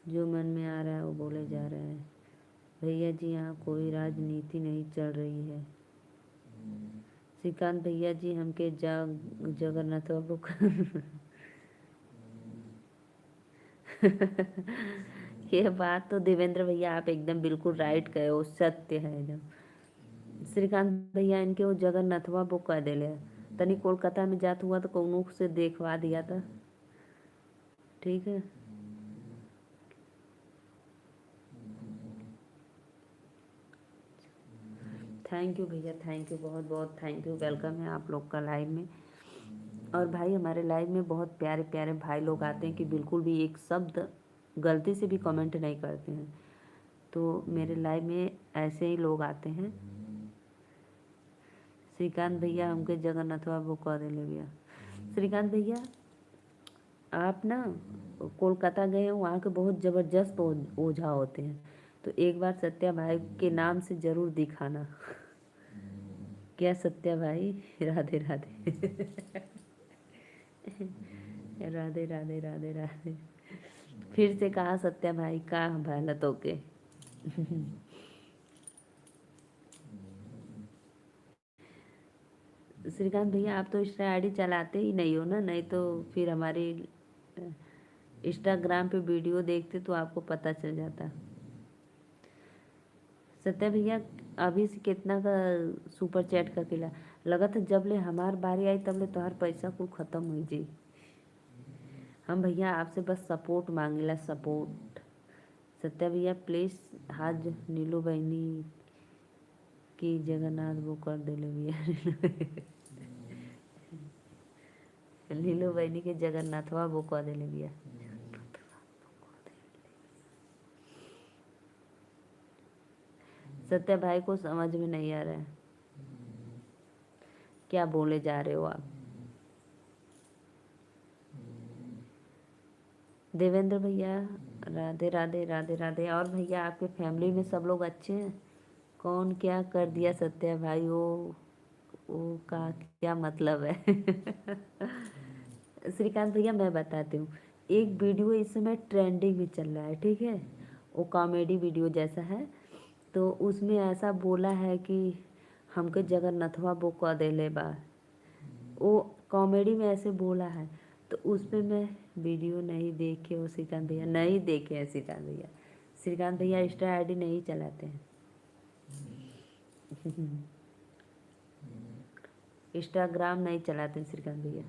जो मन में आ रहा है वो बोले जा रहा है। भैया जी यहाँ कोई राजनीति नहीं चल रही है। श्रीकांत भैया जी हमके जगन्नाथ बाबू ये बात तो देवेंद्र भैया आप एकदम बिल्कुल राइट कहे हो, सत्य है एकदम। श्रीकांत भैया इनके वो जगन्नाथ बाबू कह दिले, तनी कोलकाता में जात हुआ तो कौनों से देखवा दिया था, ठीक है। Thank you भैया, thank you, बहुत बहुत thank you. Welcome है आप लोग का लाइव में। और भाई हमारे लाइव में बहुत प्यारे प्यारे भाई लोग आते हैं कि बिल्कुल भी एक शब्द गलती से भी कमेंट नहीं करते हैं, तो मेरे लाइव में ऐसे ही लोग आते हैं। श्रीकांत भैया हमके जगन्नाथ बाबू कह दिले भैया। श्रीकांत भैया आप ना कोलकाता गए हैं, वहाँ के बहुत ज़बरदस्त ओझा होते हैं, तो एक बार सत्या भाई के नाम से ज़रूर दिखाना। क्या सत्या भाई? राधे राधे। राधे राधे राधे राधे। फिर से कहा सत्या भाई का भैल तोके। श्रीकांत भैया आप तो इंस्टा आईडी चलाते ही नहीं हो ना, नहीं तो फिर हमारी इंस्टाग्राम पे वीडियो देखते तो आपको पता चल जाता। सत्या भैया अभी से कितना का सुपर चैट का किला लगत है, जब ले हमार बारी आई तब ले तोहार पैसा कुल खत्म हो जी। हम भैया आपसे बस सपोर्ट मांगेला, सपोर्ट। सत्या भैया प्लीज हाथ नीलू बहनी की जगन्नाथ वो कर दिले भैया। नीलू बहनी के जगन्नाथवा वो कर दिले भैया। सत्या भाई को समझ में नहीं आ रहा है क्या बोले जा रहे हो आप। देवेंद्र भैया राधे राधे राधे राधे। और भैया आपके फैमिली में सब लोग अच्छे हैं? कौन क्या कर दिया सत्या भाई, वो का क्या मतलब है? श्रीकांत भैया मैं बताती हूँ, एक वीडियो इस समय ट्रेंडिंग में चल रहा है, ठीक है, वो कॉमेडी वीडियो जैसा है। तो उसमें ऐसा बोला है कि हमके जगन्नाथवा वो कह देले बा, वो कॉमेडी में ऐसे बोला है। तो उस पर मैं वीडियो नहीं देखे वो श्रीकांत भैया, नहीं देखे हैं श्रीकांत भैया। श्रीकांत भैया इंस्टा आईडी नहीं चलाते हैं, इंस्टाग्राम नहीं चलाते हैं श्रीकांत भैया।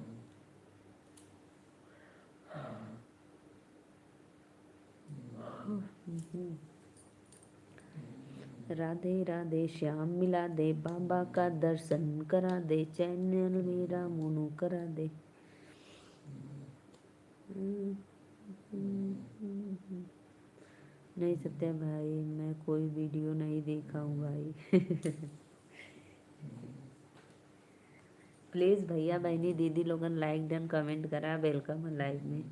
राधे राधे श्याम मिला दे, बाबा का दर्शन करा दे, चैनल मेरा मोनू करा दे। नहीं सत्या भाई मैं कोई वीडियो नहीं देखा हूँ भाई। प्लीज़ भैया बहनी दीदी लोगन लाइक डन कमेंट करा, welcome live में।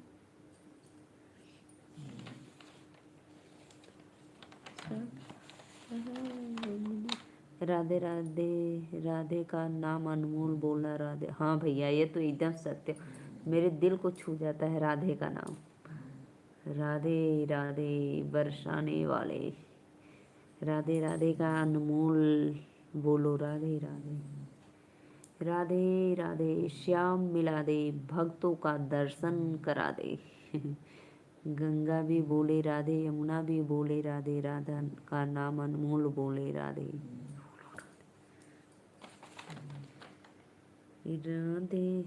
राधे राधे राधे का नाम अनमोल बोलना राधे। हाँ भैया ये तो एकदम सत्य, मेरे दिल को छू जाता है राधे का नाम। राधे राधे बरसाने वाले, राधे राधे का अनमोल बोलो राधे राधे। राधे राधे श्याम मिला दे, भक्तों का दर्शन करा दे। गंगा भी बोले राधे, यमुना भी बोले राधे, राधा का नाम अनमोल बोले राधे। राधे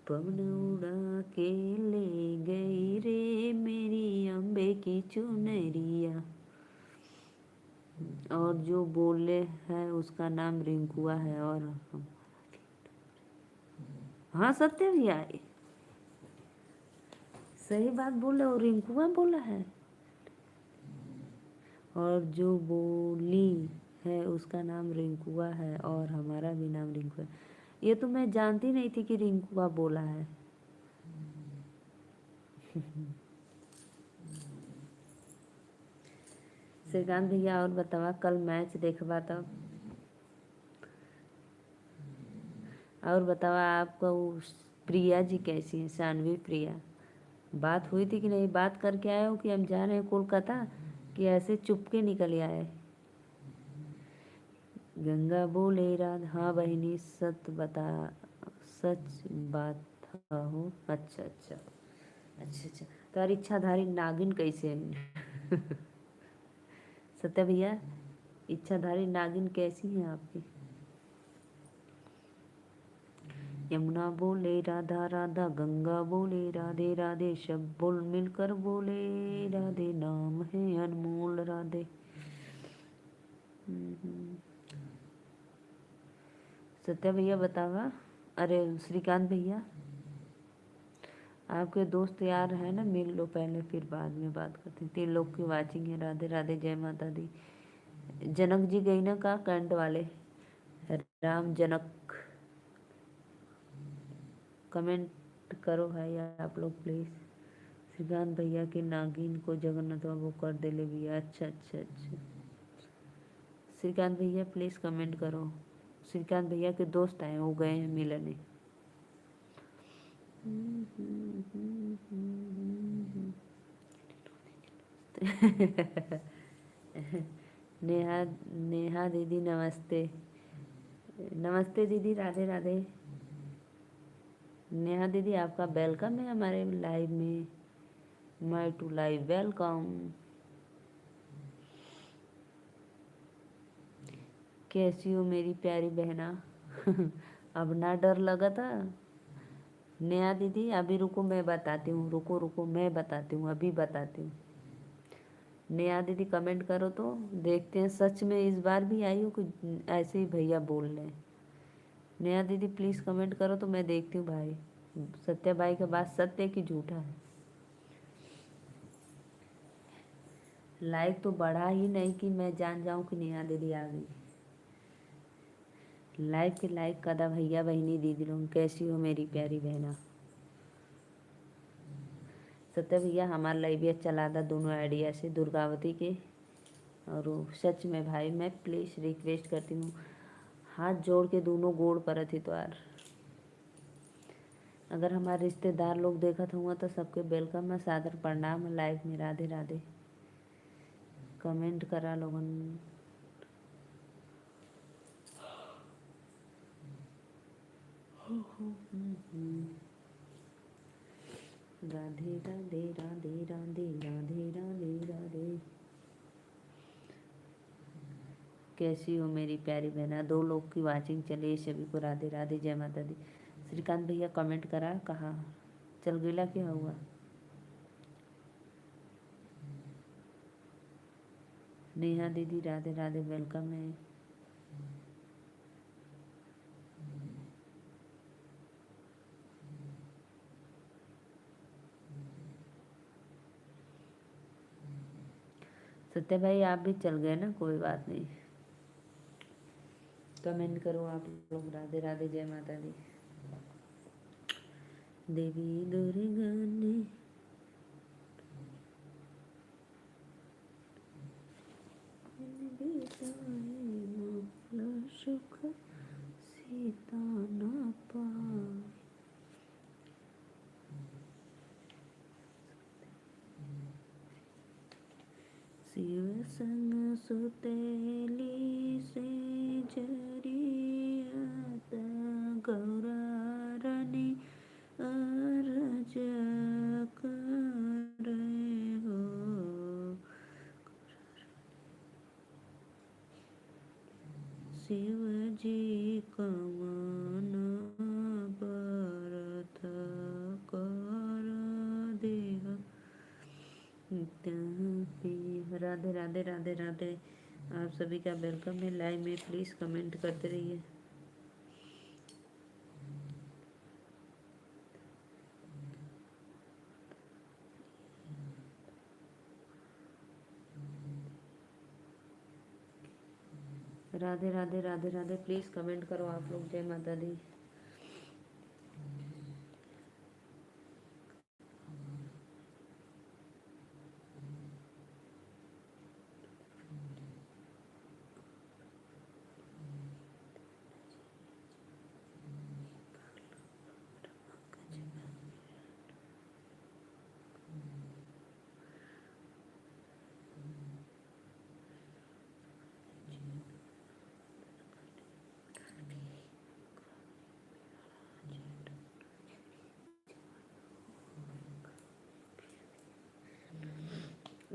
पवन उड़ा के ले गई रे मेरी अम्बे की चुनरिया। और जो बोले है उसका नाम रिंकुआ है। और हम हाँ सत्य भैया सही बात बोले, और रिंकुआ बोला है। और जो बोली है उसका नाम रिंकुआ है और हमारा भी नाम रिंकू है। ये तो मैं जानती नहीं थी कि रिंकुआ बोला है। श्रीकांत भैया और बतावा कल मैच देखबा तब? और बतावा आपका वो प्रिया जी कैसी है, सानवी प्रिया? बात हुई थी कि नहीं? बात करके आए हो कि हम जा रहे हैं कोलकाता, कि ऐसे चुपके निकल आए? गंगा बोले राध। हाँ बहनी सत बता, सच बात हो। अच्छा अच्छा अच्छा अच्छा, तुम्हारी इच्छाधारी नागिन कैसे है? सत्या भैया इच्छाधारी नागिन कैसी है आपकी? यमुना बोले राधा राधा, गंगा बोले राधे राधे, सब बोल मिलकर बोले राधे, नाम है अनमोल राधे। सत्या भैया बतावा, अरे श्रीकांत भैया आपके दोस्त यार है ना, मिल लो पहले फिर बाद में बात करते हैं। 3 लोग की वाचिंग है। राधे राधे, जय माता दी। जनक जी गई ना का कैंट वाले, राम जनक कमेंट करो भाई आप लोग प्लीज। श्रीकांत भैया के नागिन को जगन्नाथ बाबू कर दे ले भैया। अच्छा अच्छा अच्छा, श्रीकांत भैया प्लीज कमेंट करो। श्रीकांत भैया के दोस्त आए, वो गए हैं मिलने। नेहा नेहा दीदी नमस्ते। नमस्ते दीदी, राधे राधे। नेहा दीदी आपका welcome है हमारे लाइव में, my to live welcome. कैसी हो मेरी प्यारी बहना? अब ना डर लगा था? नेहा दीदी अभी रुको मैं बताती हूँ, रुको रुको मैं बताती हूँ, अभी बताती हूँ। नेहा दीदी कमेंट करो तो देखते हैं सच में इस बार भी आई हो कि ऐसे ही भैया बोल रहे हैं। नेहा दीदी प्लीज़ कमेंट करो तो मैं देखती हूँ भाई सत्या भाई का बात सत्य कि झूठा है। लाइक तो बढ़ा ही नहीं कि मैं जान जाऊँ कि नेहा दीदी आ गई। लाइव के लाइक कदा भैया बहनी दीदी लोग। कैसी हो मेरी प्यारी बहना? सत्या भैया हमारा लाइव भी चला था दोनों आइडिया से, दुर्गावती के और सच में भाई मैं प्लीज़ रिक्वेस्ट करती हूँ, हाथ जोड़ के दोनों गोड़ परत ही तो यार। अगर हमारे रिश्तेदार लोग देखत हुआ तो सबके welcome है, सादर प्रणाम है लाइव में। राधे राधे कमेंट करा लोगन। राधे राधे राधे राधे राधे राधे राधे। कैसी हो मेरी प्यारी बहना? दो लोग की वाचिंग चली, सभी को राधे राधे, जय माता दी। श्रीकांत भैया कमेंट करा, कहाँ चल गया, क्या हुआ? नेहा दीदी राधे राधे welcome है। सत्या भाई आप भी चल गए ना, कोई बात नहीं, कमेंट करो आप लोग। राधे राधे, जय माता दी। देवी दुर्गा ने सुख सीता न पाए। शिव संग सुतेली से जरिया गौरा रानी अरज करे हो। शिव जी कमन बरथ कर देह। राधे राधे राधे राधे। आप सभी का welcome है लाइव में, प्लीज़ कमेंट करते रहिए। राधे राधे राधे राधे, प्लीज़ कमेंट करो आप लोग। जय माता दी।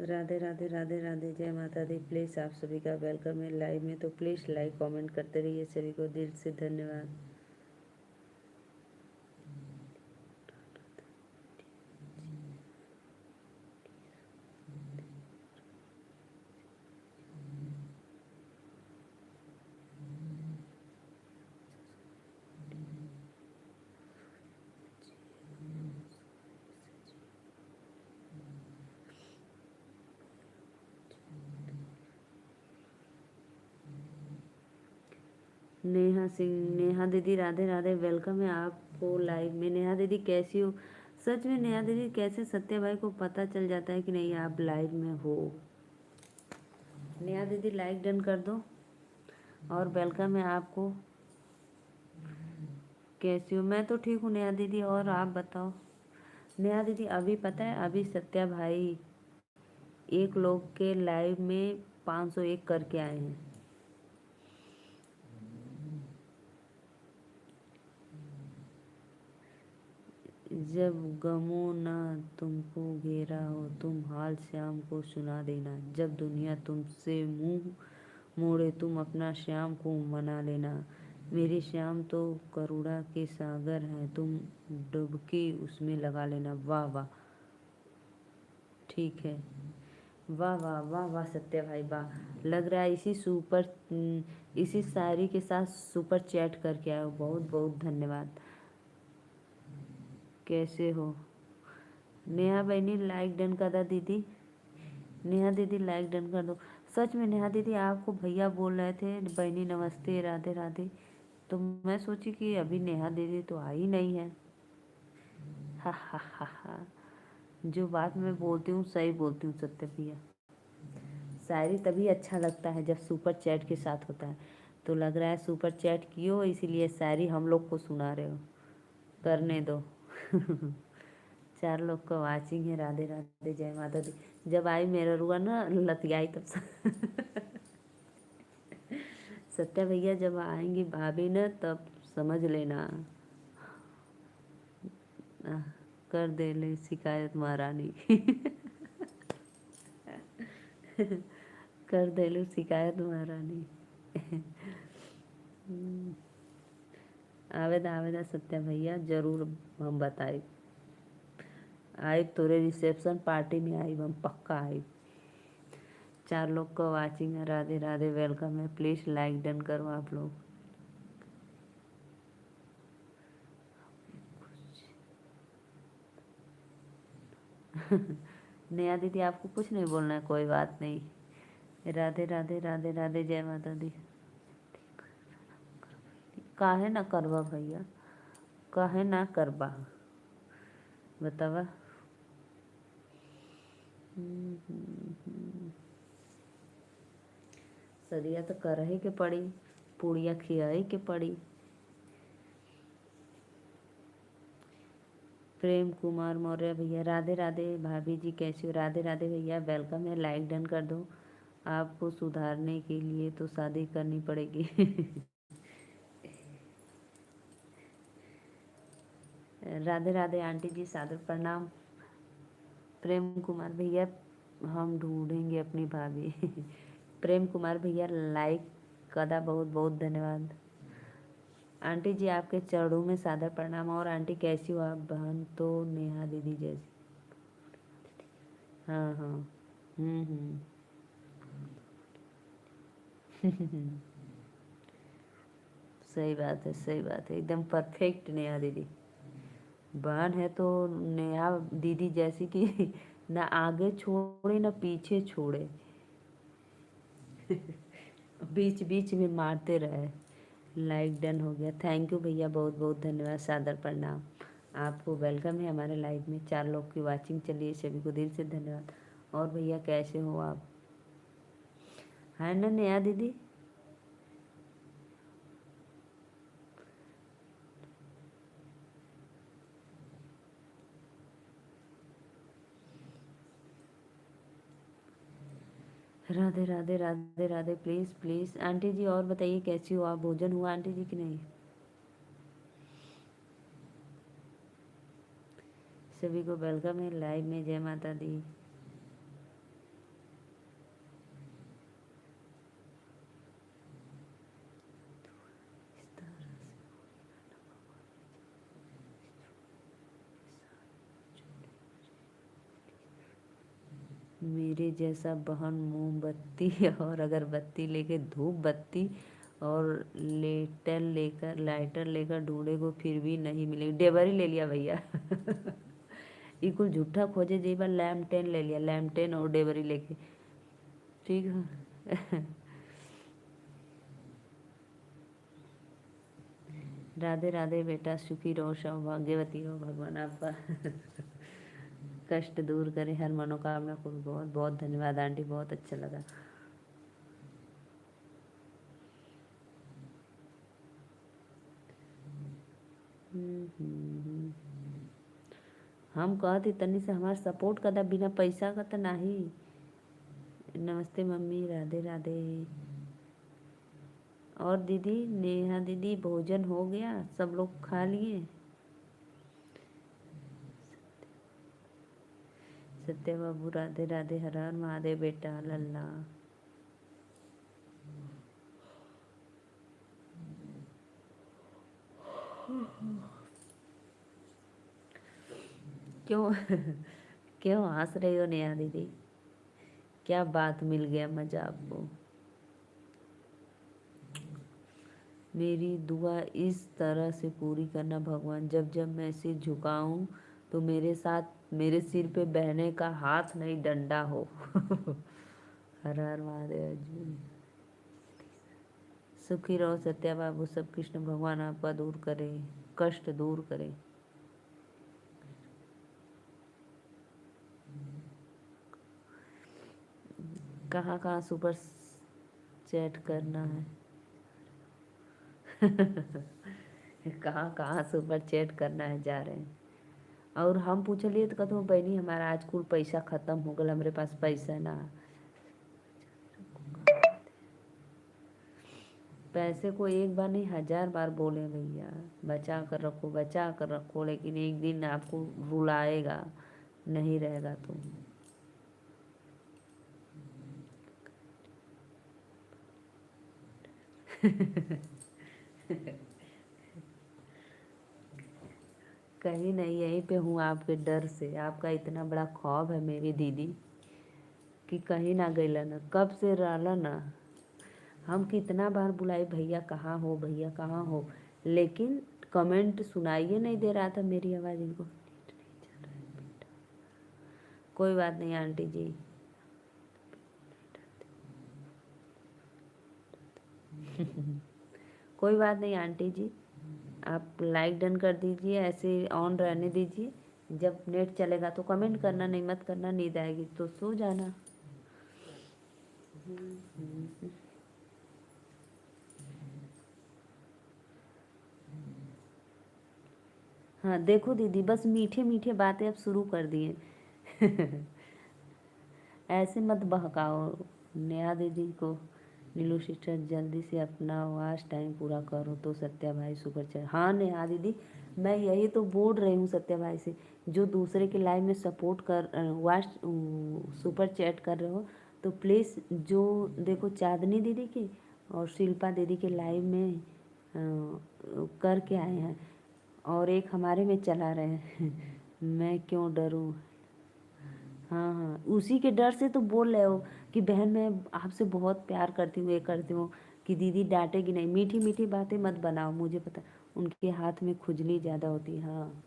राधे राधे राधे राधे, जय माता दी। प्लीज़ आप सभी का welcome है लाइव में, तो प्लीज़ लाइक कमेंट करते रहिए। सभी को दिल से धन्यवाद। नेहा सिंह, नेहा दीदी राधे राधे, welcome है आपको लाइव में। नेहा दीदी कैसी हो? सच में नेहा दीदी कैसे सत्या भाई को पता चल जाता है कि नहीं आप लाइव में हो? नेहा दीदी लाइक डन कर दो और welcome है आपको। कैसी हो? मैं तो ठीक हूँ नेहा दीदी, और आप बताओ। नेहा दीदी अभी पता है, अभी सत्या भाई एक लोग के लाइव में 501 करके आए हैं। जब गमों ना तुमको घेरा हो, तुम हाल श्याम को सुना देना। जब दुनिया तुमसे मुंह मोड़े, तुम अपना श्याम को मना लेना। मेरे श्याम तो करुणा के सागर हैं, तुम डुबकी उसमें लगा लेना। वाह वाह, ठीक है, वाह वाह वाह वाह सत्या भाई वाह। लग रहा है इसी शायरी के साथ सुपर चैट करके आए हो। बहुत बहुत धन्यवाद। कैसे हो नेहा बहनी? लाइक डन कर दो दीदी। नेहा दीदी लाइक डन कर दो। सच में नेहा दीदी आपको भैया बोल रहे थे बहनी नमस्ते राधे राधे, तो मैं सोची कि अभी नेहा दीदी तो आई नहीं है। हा हा हा हा, जो बात मैं बोलती हूँ सही बोलती हूँ सत्य भैया। शायरी तभी अच्छा लगता है जब सुपर चैट के साथ होता है। तो लग रहा है सुपर चैट कियो, इसीलिए शायरी हम लोग को सुना रहे हो। करने दो। 4 लोग का वाचिंग है। राधे राधे, जय माता दी। जब आई मेरा रुआ ना लतियाई तब सत्या भैया जब आएंगी भाभी ना तब समझ लेना। कर दे ले शिकायत महारानी। कर दे लो शिकायत महारानी। आवेदा आवेदा सत्या भैया जरूर हम बताए। आए तोरे रिसेप्शन पार्टी में आई हम पक्का आई। 4 लोग का वाचिंग है। राधे राधे, welcome है। प्लीज़ लाइक डन करो आप लोग। नेहा दीदी आपको कुछ नहीं बोलना है, कोई बात नहीं। राधे राधे राधे राधे, जय माता दी। काहे ना करवा भैया, काहे ना करवा बतावा। सदिया तो करही के पड़ी, पूड़िया खियाई के पड़ी। प्रेम कुमार मौर्य भैया राधे राधे। भाभी जी कैसी हो? राधे राधे भैया, welcome है। लाइक डन कर दो। आपको सुधारने के लिए तो शादी करनी पड़ेगी। राधे राधे आंटी जी, सादर प्रणाम। प्रेम कुमार भैया हम ढूंढेंगे अपनी भाभी। प्रेम कुमार भैया लाइक कदा, बहुत बहुत धन्यवाद। आंटी जी आपके चरणों में सादर प्रणाम। और आंटी कैसी हो आप? बहन तो नेहा दीदी जैसी। हाँ हाँ, सही बात है, सही बात है, एकदम परफेक्ट नेहा दीदी। बहन है तो नेहा दीदी जैसी कि ना आगे छोड़े ना पीछे छोड़े, बीच बीच में मारते रहे। लाइक डन हो गया, thank you भैया, बहुत बहुत धन्यवाद, सादर प्रणाम। आपको welcome है हमारे लाइव में। 4 लोग की वाचिंग चलिए, सभी को दिल से धन्यवाद। और भैया कैसे हो आप? है ना नेहा दीदी? Radhe Radhe Radhe Radhe. Please please aunty ji और बताइए कैसी हो आप? भोजन हुआ आंटी जी कि नहीं? सभी को welcome है लाइव में। जय माता दी। मेरे जैसा बहन मोमबत्ती और अगरबत्ती लेके, धूप बत्ती और लेटर लेकर, लाइटर लेकर ढूंढे को फिर भी नहीं मिलेगी। डेबरी ले लिया भैया। ये कुल झूठा खोजे जी बार लैमटेन ले लिया, लैमटेन और डेबरी लेके, ठीक है। राधे राधे बेटा, सुखी रहो, सौभाग्यवती हो, भगवान आपका कष्ट दूर करे, हर मनोकामना को। बहुत बहुत धन्यवाद आंटी, बहुत अच्छा लगा। हम्म, हम्म, हम कहती तनी से हमार सपोर्ट कर दा, बिना पैसा का तो नहीं। नमस्ते मम्मी, राधे राधे। और दीदी नेहा दीदी, भोजन हो गया? सब लोग खा लिए? सत्य बाबू राधे राधे, हर हर महादेव बेटा लल्ला। क्यों क्यों हंस रही हो नेहा दीदी? क्या बात मिल गया मजा आपको? मेरी दुआ इस तरह से पूरी करना भगवान, जब जब मैं सिर झुकाऊं तो मेरे साथ मेरे सिर पे बहने का हाथ नहीं डंडा हो। हर हर महादेव अर्जुन। सुखी रहो सत्या बाबू, सब कृष्ण भगवान आपका दूर करे, कष्ट दूर करे। कहाँ कहाँ सुपर चैट करना है? कहाँ कहाँ सुपर चैट करना है जा रहे हैं। और हम पूछलिए तो कहते बहनी हमारा आज कुल पैसा खत्म हो गया, हमारे पास पैसा ना। पैसे को एक बार नहीं 1000 बार बोले भैया, बचा कर रखो, बचा कर रखो, लेकिन एक दिन आपको रुलाएगा, नहीं रहेगा तो। कहीं नहीं, यहीं पे हूँ आपके डर से। आपका इतना बड़ा खौफ है मेरी दीदी कि कहीं ना गईला ना, कब से रहला ना। हम कितना बार बुलाई भैया कहाँ हो, भैया कहाँ हो, लेकिन कमेंट सुनाइए नहीं दे रहा था मेरी आवाज़ इनको। कोई बात नहीं आंटी जी। कोई बात नहीं आंटी जी, आप लाइक डन कर दीजिए, ऐसे ऑन रहने दीजिए। जब नेट चलेगा तो कमेंट करना, नहीं मत करना, नींद आएगी तो सो जाना। हाँ देखो दीदी, बस मीठे मीठे बातें अब शुरू कर दिए। ऐसे मत बहकाओ नेहा दीदी को। नीलू सिस्टर जल्दी से अपना वाच टाइम पूरा करो तो सत्या भाई सुपर चैट। हाँ नेहा दीदी, मैं यही तो बोल रही हूँ सत्या भाई से, जो दूसरे के लाइव में सपोर्ट कर वाच सुपर चैट कर रहे हो तो प्लीज़, जो देखो चांदनी दीदी के और शिल्पा दीदी के लाइव में करके आए हैं और एक हमारे में चला रहे हैं। मैं क्यों डरूँ? हाँ हाँ, उसी के डर से तो बोल रहे हो कि बहन मैं आपसे बहुत प्यार करती हूँ, ये करती हूँ कि दीदी डांटेगी नहीं। मीठी मीठी बातें मत बनाओ, मुझे पता उनके हाथ में खुजली ज़्यादा होती है। हाँ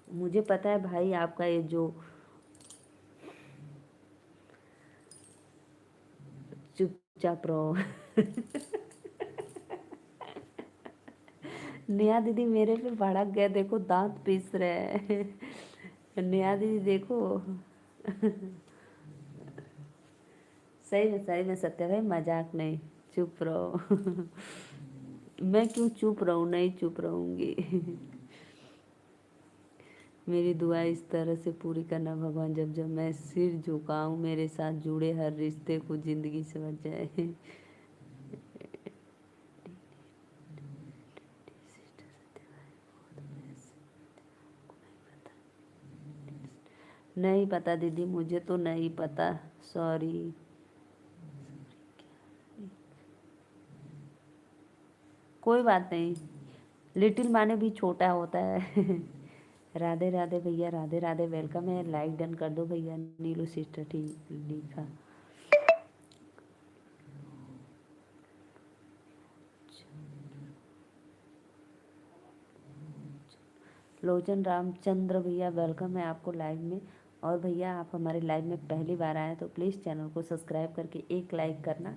मुझे पता है भाई आपका ये जो चुपचाप रहो। नेहा दीदी मेरे पे भड़क गए, देखो दांत पीस रहे हैं। नेहा दीदी देखो। सही में सत्य भाई, मजाक नहीं, चुप रहो। मैं क्यों चुप रहूं? नहीं चुप रहूंगी। मेरी दुआ इस तरह से पूरी करना भगवान, जब जब मैं सिर झुकाऊं मेरे साथ जुड़े हर रिश्ते को जिंदगी से बच जाए। नहीं पता दीदी, मुझे तो नहीं पता, सॉरी। कोई बात नहीं, लिटिल माने भी छोटा होता है। राधे राधे भैया, राधे राधे, welcome है, लाइक डन कर दो भैया। नीलू सिस्टर ठीक लिखा। लोचन रामचंद्र भैया welcome है आपको लाइव में। और भैया आप हमारे लाइव में पहली बार आए तो प्लीज़ चैनल को सब्सक्राइब करके एक लाइक करना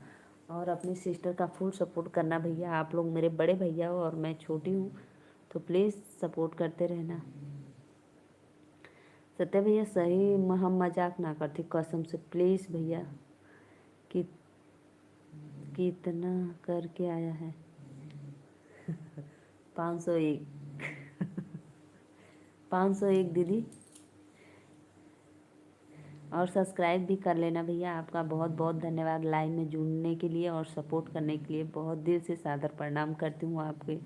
और अपनी सिस्टर का फुल सपोर्ट करना भैया। आप लोग मेरे बड़े भैया हो और मैं छोटी हूँ, तो प्लीज़ सपोर्ट करते रहना। सत्य भैया सही हम मजाक ना करते कसम से, प्लीज़ भैया। कितना करके आया है? 501। 501 दीदी। और सब्सक्राइब भी कर लेना भैया। आपका बहुत बहुत धन्यवाद लाइव में जुड़ने के लिए और सपोर्ट करने के लिए। बहुत दिल से सादर प्रणाम करती हूँ आपके।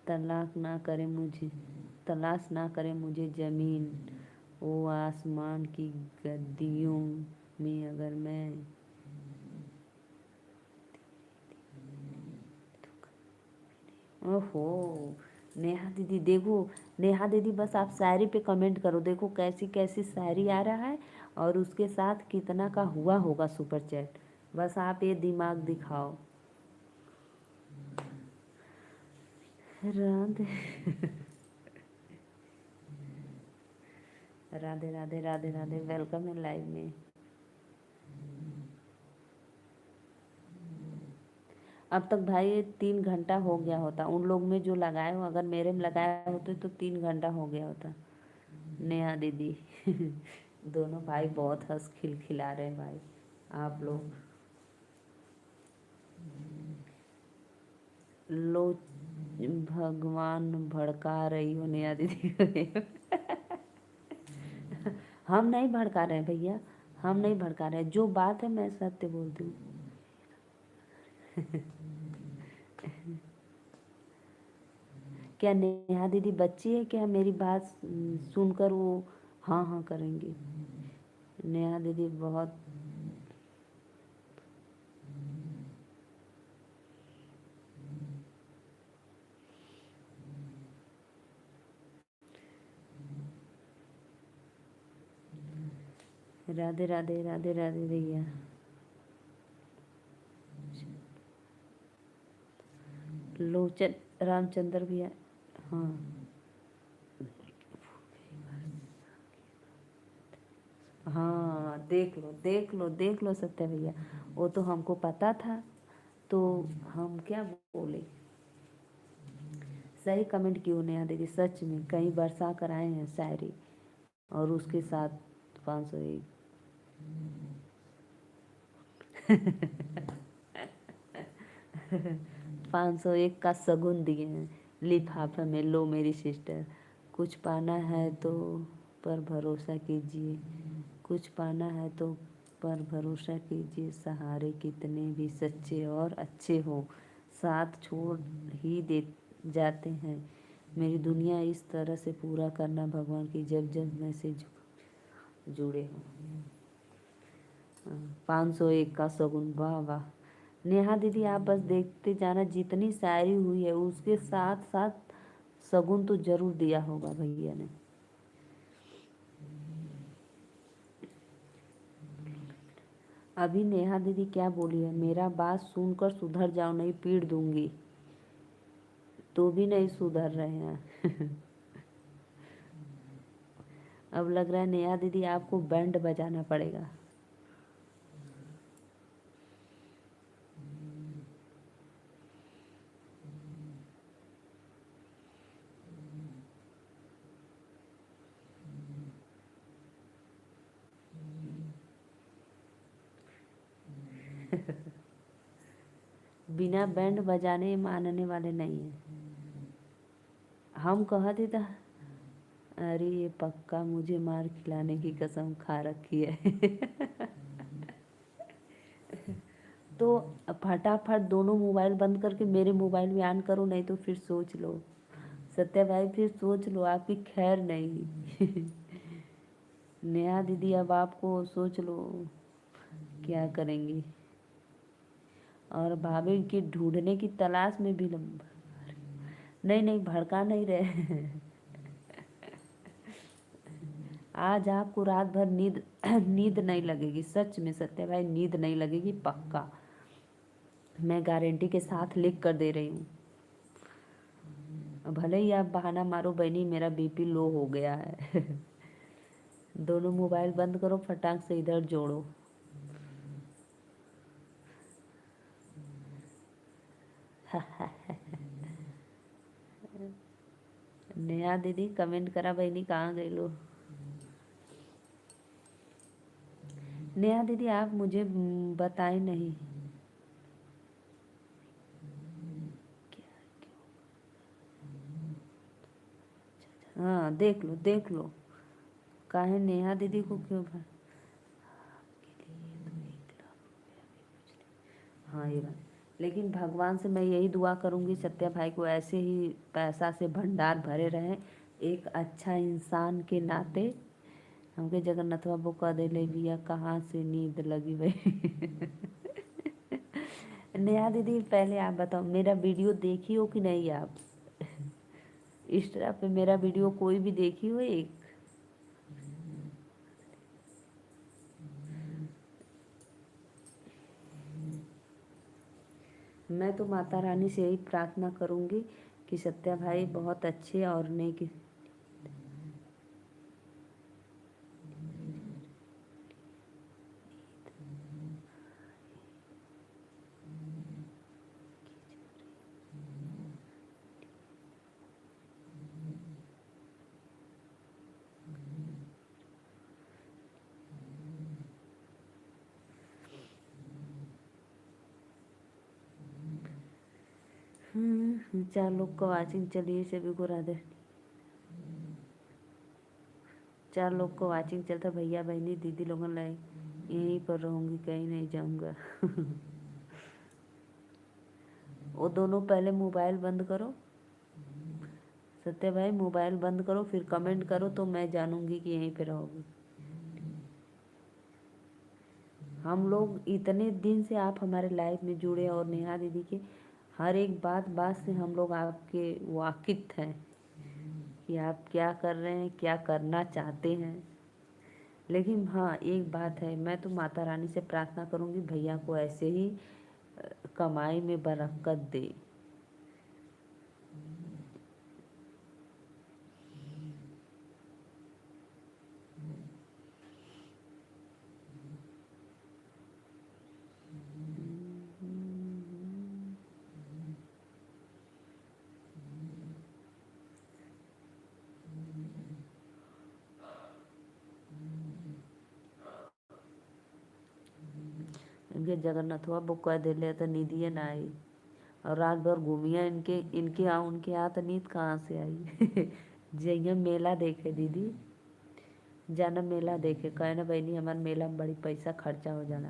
तलाक ना करे मुझे, तलाश ना करे मुझे ज़मीन ओ आसमान की गद्दियों में, अगर मैं ओहो नेहा दीदी देखो, नेहा दीदी बस आप शायरी पे कमेंट करो, देखो कैसी कैसी शायरी आ रहा है और उसके साथ कितना का हुआ होगा सुपर चैट। बस आप ये दिमाग दिखाओ। राधे राधे राधे राधे राधे, welcome है लाइव में। अब तक भाई 3 घंटा हो गया होता उन लोग में जो लगाए हो, अगर मेरे में लगाए होते तो 3 घंटा हो गया होता। नेहा दीदी दोनों भाई बहुत हंस खिलखिला रहे हैं भाई आप लोग। लो भगवान भड़का रही हो नेहा दीदी। हम नहीं भड़का रहे हैं भैया, हम नहीं भड़का रहे हैं, जो बात है मैं सत्य बोलती हूँ। क्या नेहा दीदी बच्ची है क्या? मेरी बात सुनकर वो हाँ हाँ करेंगे। नेहा दीदी बहुत राधे राधे राधे राधे भैया। लोचन रामचंद्र भैया, हाँ हाँ देख लो देख लो देख लो सत्य भैया, वो तो हमको पता था तो हम क्या बोले। सही कमेंट क्यों नहीं दीदी, सच में कई बरसा कर आए हैं शायरी और उसके साथ 501। 501 का सगुन दिए हैं लिफाफे में। लो मेरी सिस्टर, कुछ पाना है तो पर भरोसा कीजिए, कुछ पाना है तो पर भरोसा कीजिए, सहारे कितने भी सच्चे और अच्छे हो साथ छोड़ ही दे जाते हैं। मेरी दुनिया इस तरह से पूरा करना भगवान की, जब जब मैं से जुड़े हो। 501 का सगुन, वाह वाह नेहा दीदी आप बस देखते जाना, जितनी शायरी हुई है उसके साथ साथ सगुन तो जरूर दिया होगा भैया ने। अभी नेहा दीदी क्या बोली है, मेरा बात सुनकर सुधर जाओ नहीं पीट दूंगी, तो भी नहीं सुधर रहे हैं। अब लग रहा है नेहा दीदी आपको बैंड बजाना पड़ेगा। बिना बैंड बजाने मानने वाले नहीं हैं। हम कहते था अरे ये पक्का मुझे मार खिलाने की कसम खा रखी है। तो फटाफट दोनों मोबाइल बंद करके मेरे मोबाइल में ऑन करो, नहीं तो फिर सोच लो सत्या भाई, फिर सोच लो आपकी खैर नहीं। नेहा दीदी अब आपको सोच लो क्या करेंगी। और भाभी की ढूंढने की तलाश में भी नहीं नहीं भड़का नहीं रहे। आज आपको रात भर नींद नींद नहीं लगेगी, सच में सत्या भाई नींद नहीं लगेगी पक्का, मैं गारंटी के साथ लिख कर दे रही हूँ। भले ही आप बहाना मारो बहनी मेरा बीपी लो हो गया है। दोनों मोबाइल बंद करो, फटाक से इधर जोड़ो। नेहा दीदी कमेंट करा बहनी कहाँ गई लो। नेहा दीदी आप मुझे बताए नहीं। हाँ देख लो देख लो। काहे नेहा दीदी को क्यों भाई? आपके लिए तो 1 लाख रुपया भी कुछ नहीं। हाँ ये बात, लेकिन भगवान से मैं यही दुआ करूँगी सत्या भाई को ऐसे ही पैसा से भंडार भरे रहें, एक अच्छा इंसान के नाते। हमके जगन्नाथ बाबू कह देले बिया कहाँ से नींद लगी भाई। नेहा दीदी पहले आप बताओ मेरा वीडियो देखी हो कि नहीं आप? इंस्टा पे मेरा वीडियो कोई भी देखी हो एक? मैं तो माता रानी से यही प्रार्थना करूँगी कि सत्या भाई बहुत अच्छे और नेक। चार लोग का वाचिंग चलिए सभी को राधे। चार लोग को वाचिंग चलता भैया बहनी दीदी लोगन लाए यहीं पर रहूँगी कहीं नहीं जाऊँगा। वो दोनों पहले मोबाइल बंद करो। सत्य भाई मोबाइल बंद करो फिर कमेंट करो तो मैं जानूंगी कि यहीं पे रहोगे। हम लोग इतने दिन से आप हमारे लाइफ में जुड़े और नेहा दीदी के हर एक बात बात से हम लोग आपके वाकिफ हैं कि आप क्या कर रहे हैं, क्या करना चाहते हैं। लेकिन हाँ एक बात है, मैं तो माता रानी से प्रार्थना करूँगी भैया को ऐसे ही कमाई में बरकत दे। इनके जगन्नाथवा बुक कर दिले तो नींदिए ना आई और रात भर घूमिया इनके इनके यहाँ उनके यहाँ तो नींद कहाँ से आई। जइया मेला देखे दीदी, जाना मेला देखे, कहे ना बहनी हमारे मेला में बड़ी पैसा खर्चा हो जाला।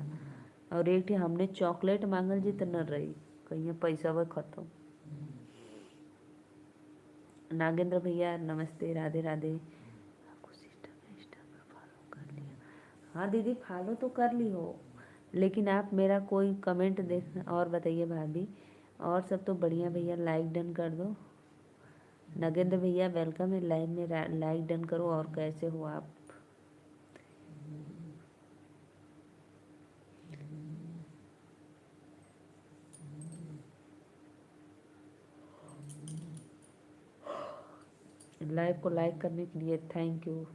और एक ठे हमने चॉकलेट मांगल जी तो न रही, कहीं पैसा वह खत्म। नागेंद्र भैया नमस्ते, राधे राधे। आपको सिस्टर ने इंस्टा पर फॉलो कर लिया? हाँ दीदी फॉलो तो कर ली हो, लेकिन आप मेरा कोई कमेंट देख। और बताइए भाभी, और सब तो बढ़िया भैया, लाइक डन कर दो। नगेंद्र भैया welcome है लाइव में, लाइक डन करो। और कैसे हो आप? लाइव को लाइक करने के लिए thank you.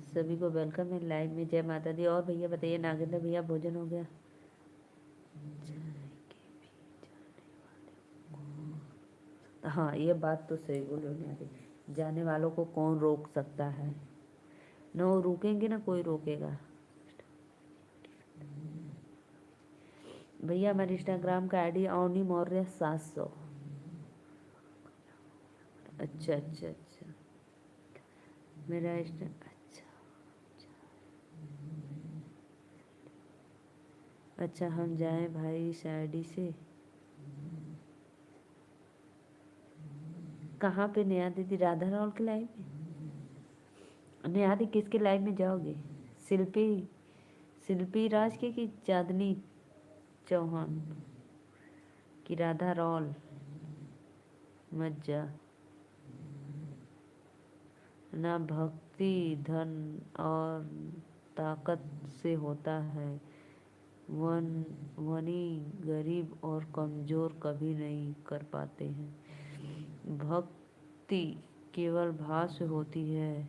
सभी को welcome है लाइव में, जय माता दी। और भैया बताइए नागेंद्र भैया भोजन हो गया? हाँ ये बात तो सही बोलो नारे, जाने वालों को कौन रोक सकता है? न वो रुकेंगे ना कोई रोकेगा। भैया हमारे इंस्टाग्राम का आईडी अवनी मौर्य 700। अच्छा अच्छा अच्छा, मेरा इंस्टा अच्छा अच्छा, हम जाएं भाई इस आईडी से कहाँ पे? नेहा दीदी राधा रावल के लाइव में? नेहा दीदी किसके लाइव में जाओगे? शिल्पी, शिल्पी राज के कि चांदनी चौहान की राधा रावल? मत जा ना। भक्ति धन और ताकत से होता है, वन वनी गरीब और कमज़ोर कभी नहीं कर पाते हैं। भक्ति केवल भाव से होती है,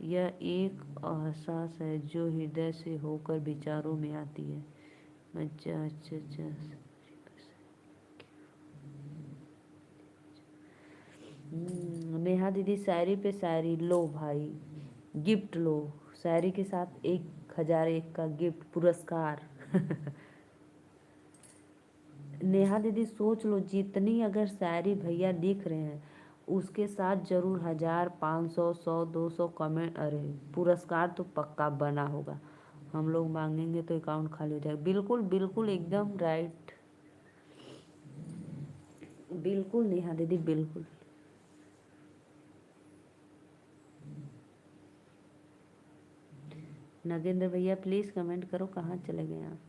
यह एक एहसास है जो हृदय से होकर विचारों में आती है। अच्छा अच्छा अच्छा, नेहा दीदी शायरी पे शायरी लो भाई, गिफ्ट लो शायरी के साथ 1001 का गिफ्ट पुरस्कार। नेहा दीदी सोच लो, जितनी अगर शायरी भैया लिख रहे हैं उसके साथ जरूर 1000, 500, 100, 200 कमेंट, अरे पुरस्कार तो पक्का बना होगा। हम लोग मांगेंगे तो अकाउंट खाली हो जाएगा। बिल्कुल बिल्कुल एकदम राइट, बिल्कुल नेहा दीदी बिल्कुल। नगेंद्र भैया प्लीज़ कमेंट करो, कहाँ चले गए आप?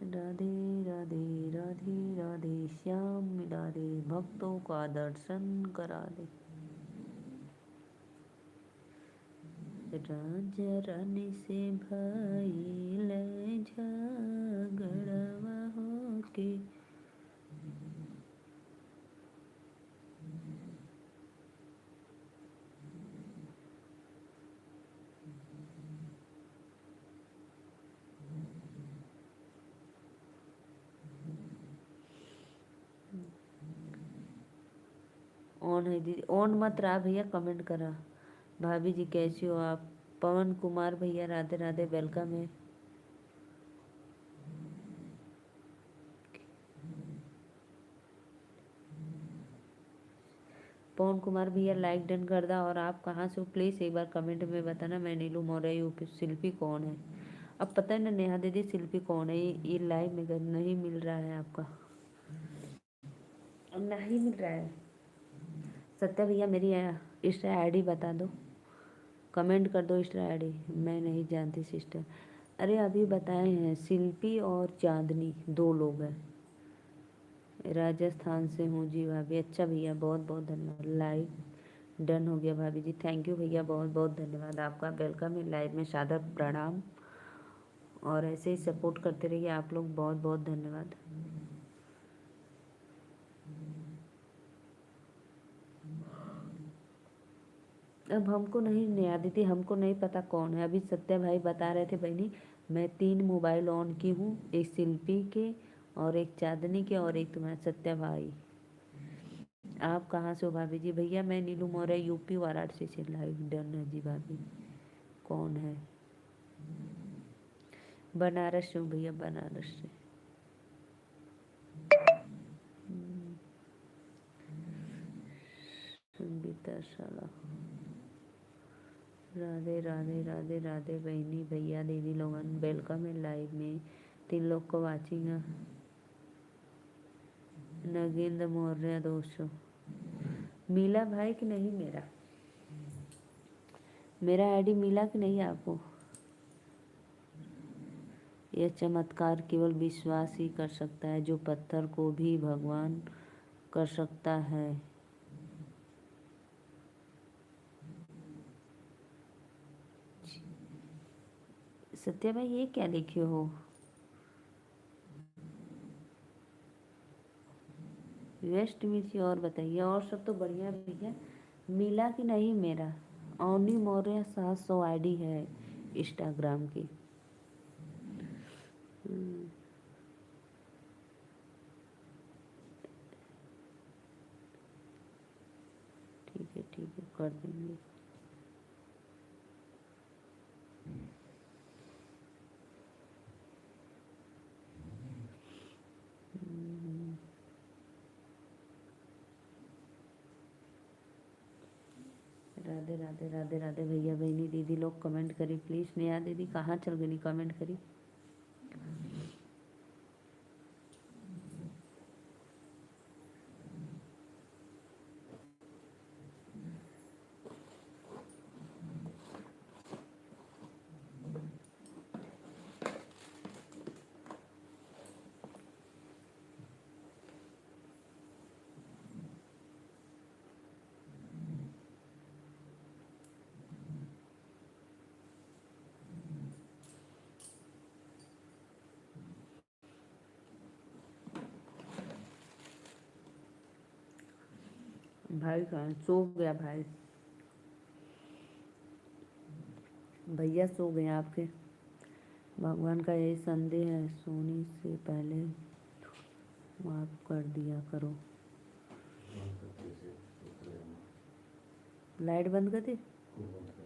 राधे राधे राधे राधे श्याम मिला दे, भक्तों का दर्शन करा दे। राजा रानी से भाई ले झगड़वा होके, ऑन है दीदी, ऑन मत रहा भैया, कमेंट करा। भाभी जी कैसी हो आप? पवन कुमार भैया राधे राधे, welcome है। पवन कुमार भैया लाइक डन कर दा। और आप कहाँ से हो प्लीज़ एक बार कमेंट में बताना। मैं नीलू मौर्य यूपी। शिल्पी कौन है? अब पता है ना नेहा दीदी शिल्पी कौन है? ये लाइव में नहीं मिल रहा है आपका, नहीं मिल रहा है। सत्या भैया मेरी इंस्टा आईडी बता दो, कमेंट कर दो इंस्टा आईडी, मैं नहीं जानती सिस्टर। अरे अभी बताए हैं, शिल्पी और चांदनी दो लोग हैं। राजस्थान से हूँ जी भाभी। अच्छा भैया बहुत बहुत धन्यवाद। लाइव डन हो गया भाभी जी, thank you भैया, बहुत बहुत धन्यवाद आपका। Welcome है लाइव में, सादर प्रणाम। और ऐसे ही सपोर्ट करते रहिए आप लोग, बहुत बहुत धन्यवाद। अब हमको नहीं नया दीदी, हमको नहीं पता कौन है। अभी सत्या भाई बता रहे थे बहनी, मैं 3 मोबाइल ऑन की हूँ, एक शिल्पी के और एक चांदनी के और एक तुम्हारे सत्या भाई। आप कहाँ से हो भाभी जी? भैया मैं नीलू मौर्य यूपी वाराणसी से। लाइव डन है जी भाभी। कौन है? बनारस से हूँ भैया, बनारस से। संगीता शाला। राधे राधे राधे राधे बहनी भैया दीदी लोगन, welcome है लाइव में। 3 लोग को वाचिंग है। नगेंद्र मौर्य दोस्तों, मिला भाई कि नहीं? मेरा मेरा आईडी मिला कि नहीं आपको? यह चमत्कार केवल विश्वास ही कर सकता है, जो पत्थर को भी भगवान कर सकता है। सत्या भाई ये क्या लिखे हो? वेस्ट मिर्ची और बताइए, और सब तो बढ़िया भैया। मिला कि नहीं मेरा? अवनी मौर्य 700 आईडी है इंस्टाग्राम की। ठीक है कर देंगे। राधे राधे राधे राधे भैया बहनी दीदी लोग कमेंट करी प्लीज़। नेहा दीदी कहाँ चल गई? कमेंट करी। भाई कहाँ सो गया? भाई भैया सो गए आपके। भगवान का यही संदेह है, सोने से पहले माफ कर दिया करो। लाइट बंद कर दी। खूब बंद कर।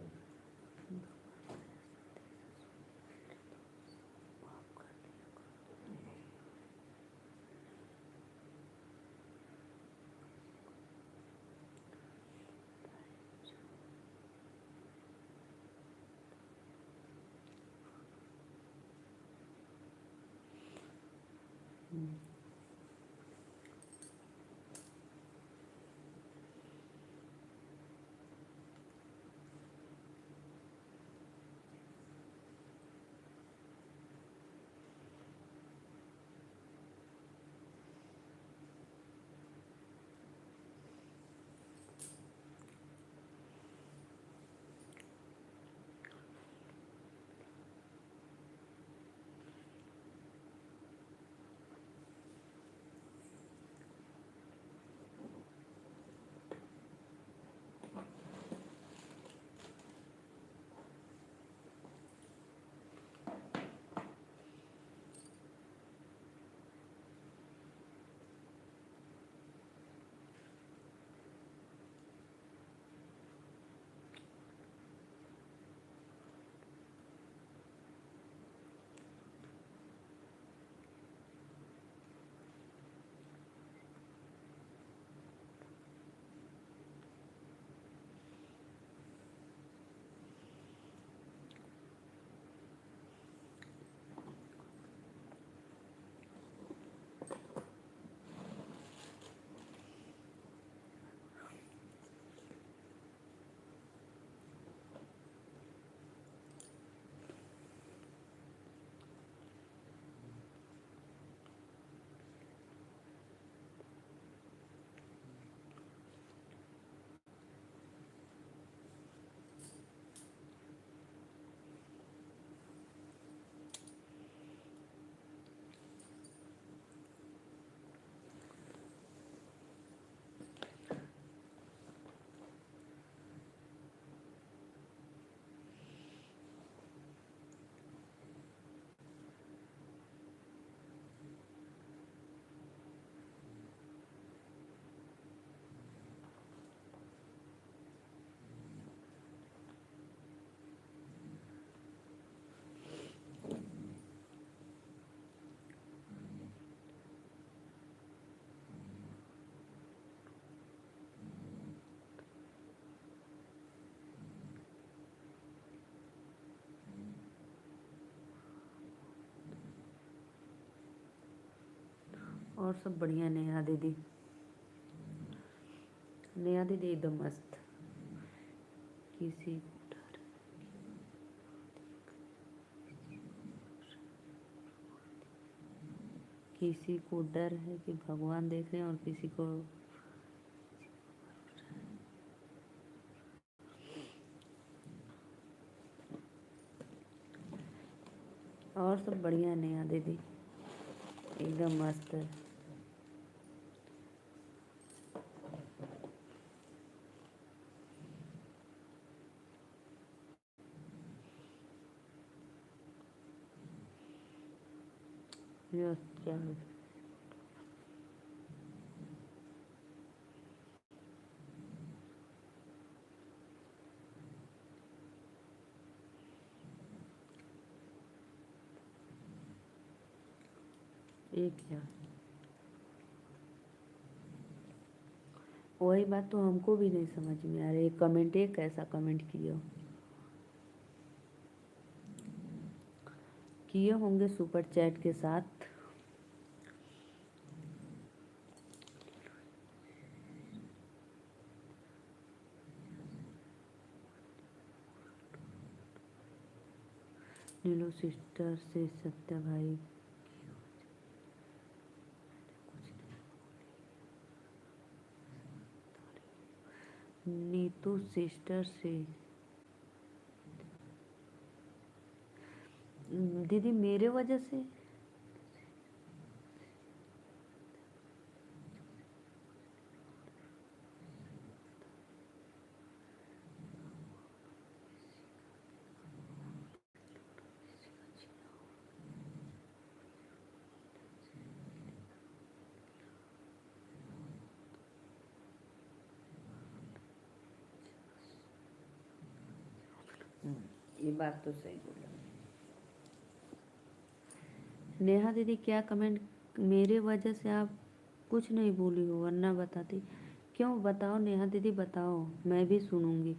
और सब बढ़िया नेहा दीदी, नेहा दीदी एकदम मस्त। किसी को डर, किसी को डर है कि भगवान देख रहे हैं, और किसी को और सब बढ़िया नेहा दीदी एकदम मस्त है। यस क्या है? एक क्या, वही बात तो हमको भी नहीं समझ में आ रही। कमेंट एक कैसा कमेंट किए किए होंगे सुपर चैट के साथ। नीलू सिस्टर से सत्या भाई, नीतू सिस्टर से दीदी मेरे वजह से। ये बात तो सही बोला। नेहा दीदी क्या कमेंट, मेरे वजह से आप कुछ नहीं बोली हो, वरना बताती। क्यों बताओ नेहा दीदी, बताओ, मैं भी सुनूंगी।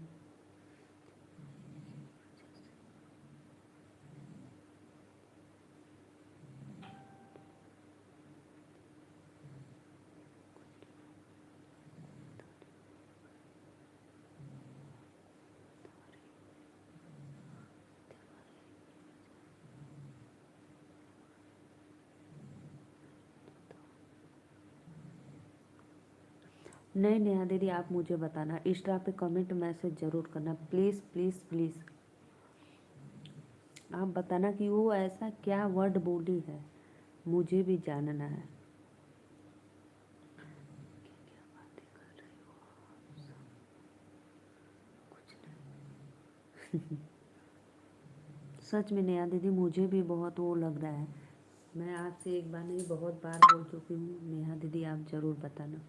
नहीं नेहा दीदी, आप मुझे बताना, इंस्टा पे कमेंट मैसेज ज़रूर करना, प्लीज़ प्लीज़ प्लीज़। आप बताना कि वो ऐसा क्या वर्ड बोली है, मुझे भी जानना है। क्या बातें कर रहे हो आप सब? कुछ नहीं। सच में नेहा दीदी, मुझे भी बहुत वो लग रहा है। मैं आपसे एक बार नहीं बहुत बार बोल चुकी हूँ नेहा दीदी, आप ज़रूर बताना।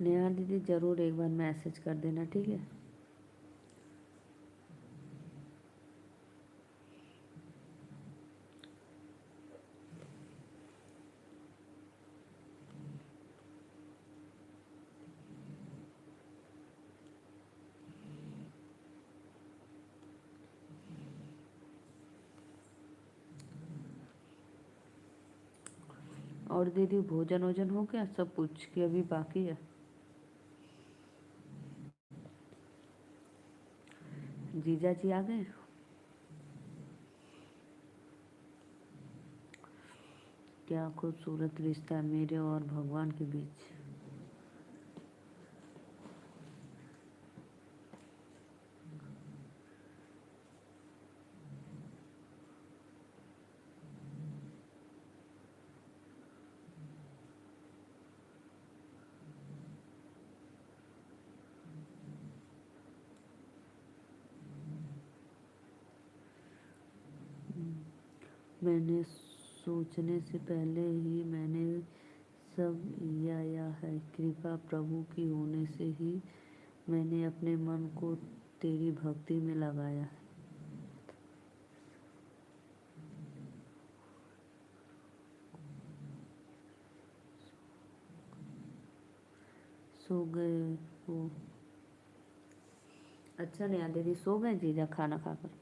नेहा दीदी ज़रूर एक बार मैसेज कर देना, ठीक है। और दीदी भोजन वोजन हो गया सब कुछ कि अभी बाकी है? जीजा जी आ गए? क्या खूबसूरत रिश्ता है मेरे और भगवान के बीच। मैंने सोचने से पहले ही मैंने सब या है। कृपा प्रभु की होने से ही मैंने अपने मन को तेरी भक्ति में लगाया है। सो गए हो? अच्छा नेहा दीदी सो गए जीजा खाना खाकर?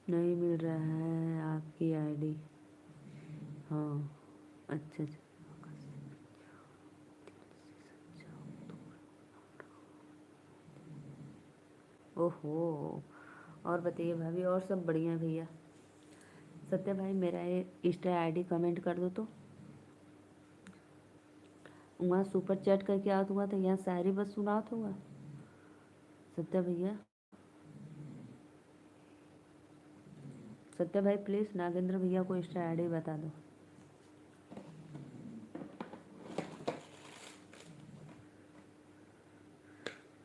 नहीं मिल रहा है आपकी आईडी। हाँ अच्छा अच्छा। ओहो, और बताइए भाभी, और सब बढ़िया है भैया? सत्य भाई मेरा ये इंस्टा आईडी कमेंट कर दो तो। वहाँ सुपर चैट करके आवत हुआ तो यहाँ शायरी बस सुनावत हुआ। सत्य भैया, सत्य भाई प्लीज़ नागेंद्र भैया को इंस्टा आईडी बता दो।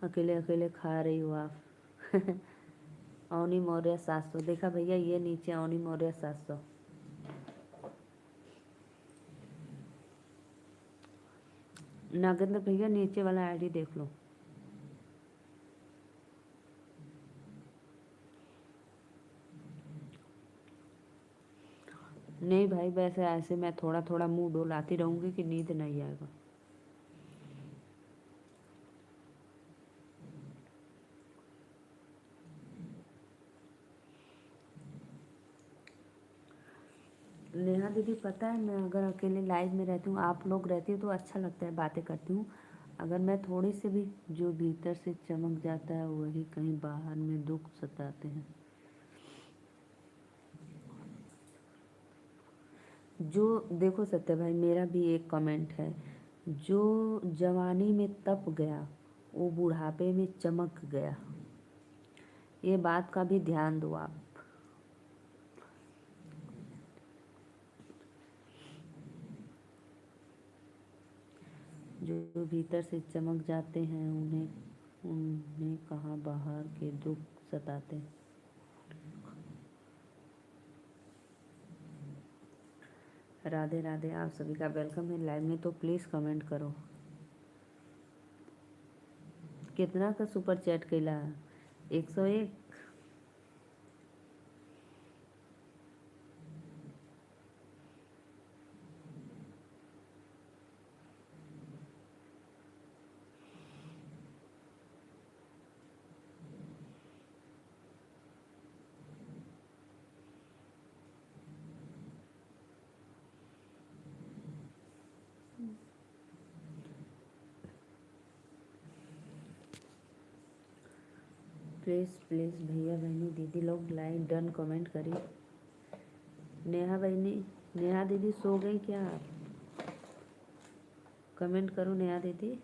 अकेले अकेले खा रही हो आप। अवनी मौर्य 700, देखा भैया ये नीचे अवनी मौर्य 700। नागेंद्र भैया नीचे वाला आईडी देख लो। नहीं भाई वैसे ऐसे मैं थोड़ा थोड़ा मुंह डोलाती रहूंगी कि नींद नहीं आएगा। नेहा दीदी पता है मैं अगर अकेले लाइव में रहती हूँ, आप लोग रहती हो तो अच्छा लगता है, बातें करती हूँ। अगर मैं थोड़ी सी भी जो भीतर से चमक जाता है वही कहीं बाहर में दुख सताते हैं। जो देखो सत्य भाई मेरा भी एक कमेंट है, जो जवानी में तप गया वो बुढ़ापे में चमक गया। ये बात का भी ध्यान दो आप। जो भीतर से चमक जाते हैं उन्हें उन्हें कहाँ बाहर के दुख सताते हैं। राधे राधे, आप सभी का welcome है लाइव में, तो प्लीज़ कमेंट करो। कितना का सुपर चैट कैला? 101। प्लीज़ प्लीज़ भैया बहनी दीदी लोग लाइक डन कमेंट करिए। नेहा बहनी, नेहा दीदी सो गई क्या आप? कमेंट करो नेहा दीदी।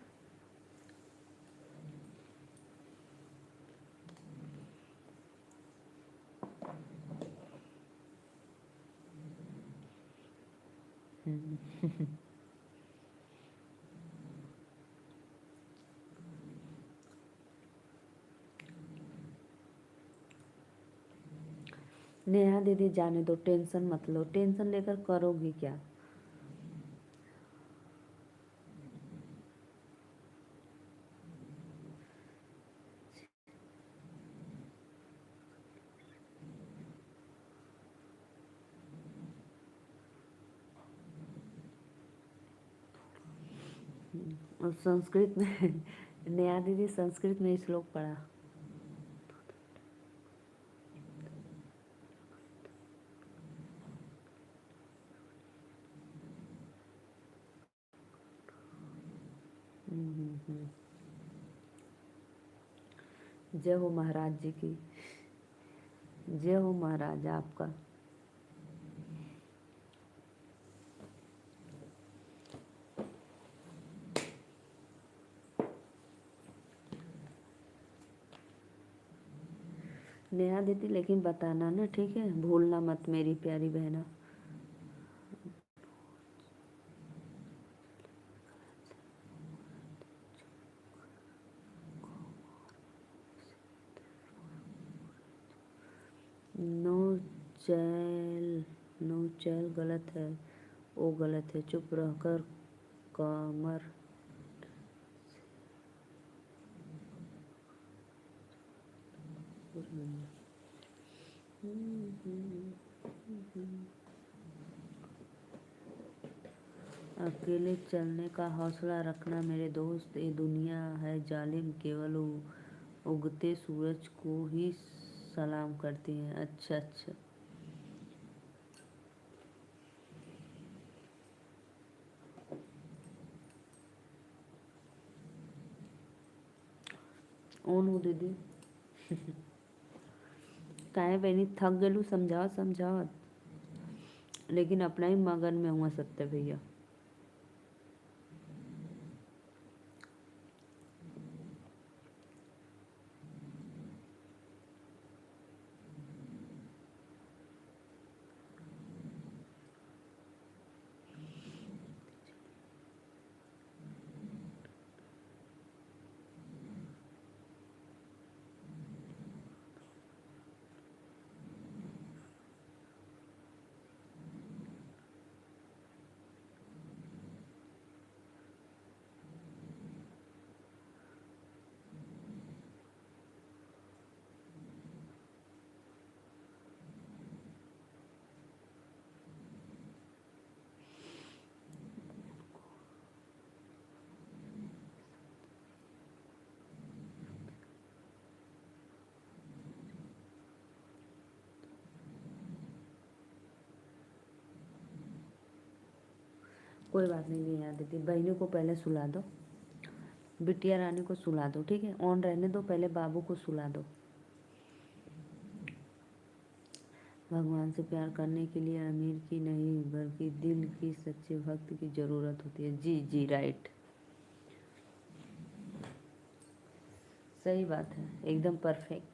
नेहा दीदी जाने दो, टेंशन मत लो, टेंशन लेकर करोगी क्या? और संस्कृत में नेहा दीदी संस्कृत में श्लोक पढ़ा। जय हो महाराज जी की जय हो महाराज आपका। नेहा दीदी लेकिन बताना ना, ठीक है? भूलना मत मेरी प्यारी बहना। नो चैल, नो चैल गलत है, वो गलत है, चुप रहकर कमर। अकेले चलने का हौसला रखना मेरे दोस्त, ये दुनिया है जालिम, केवल उगते सूरज को ही सलाम करती हैं। अच्छा अच्छा, ऑन हो दीदी। काहे बहनी थक गलू, समझाओ समझाओ, लेकिन अपना ही मगन में हुआ सत्य भैया। कोई बात नहीं नेहा दीदी, बहनों को पहले सुला दो, बिटिया रानी को सुला दो, ठीक है। ऑन रहने दो, पहले बाबू को सुला दो। भगवान से प्यार करने के लिए अमीर की नहीं बल्कि दिल की सच्चे भक्त की ज़रूरत होती है। जी जी राइट, सही बात है, एकदम परफेक्ट।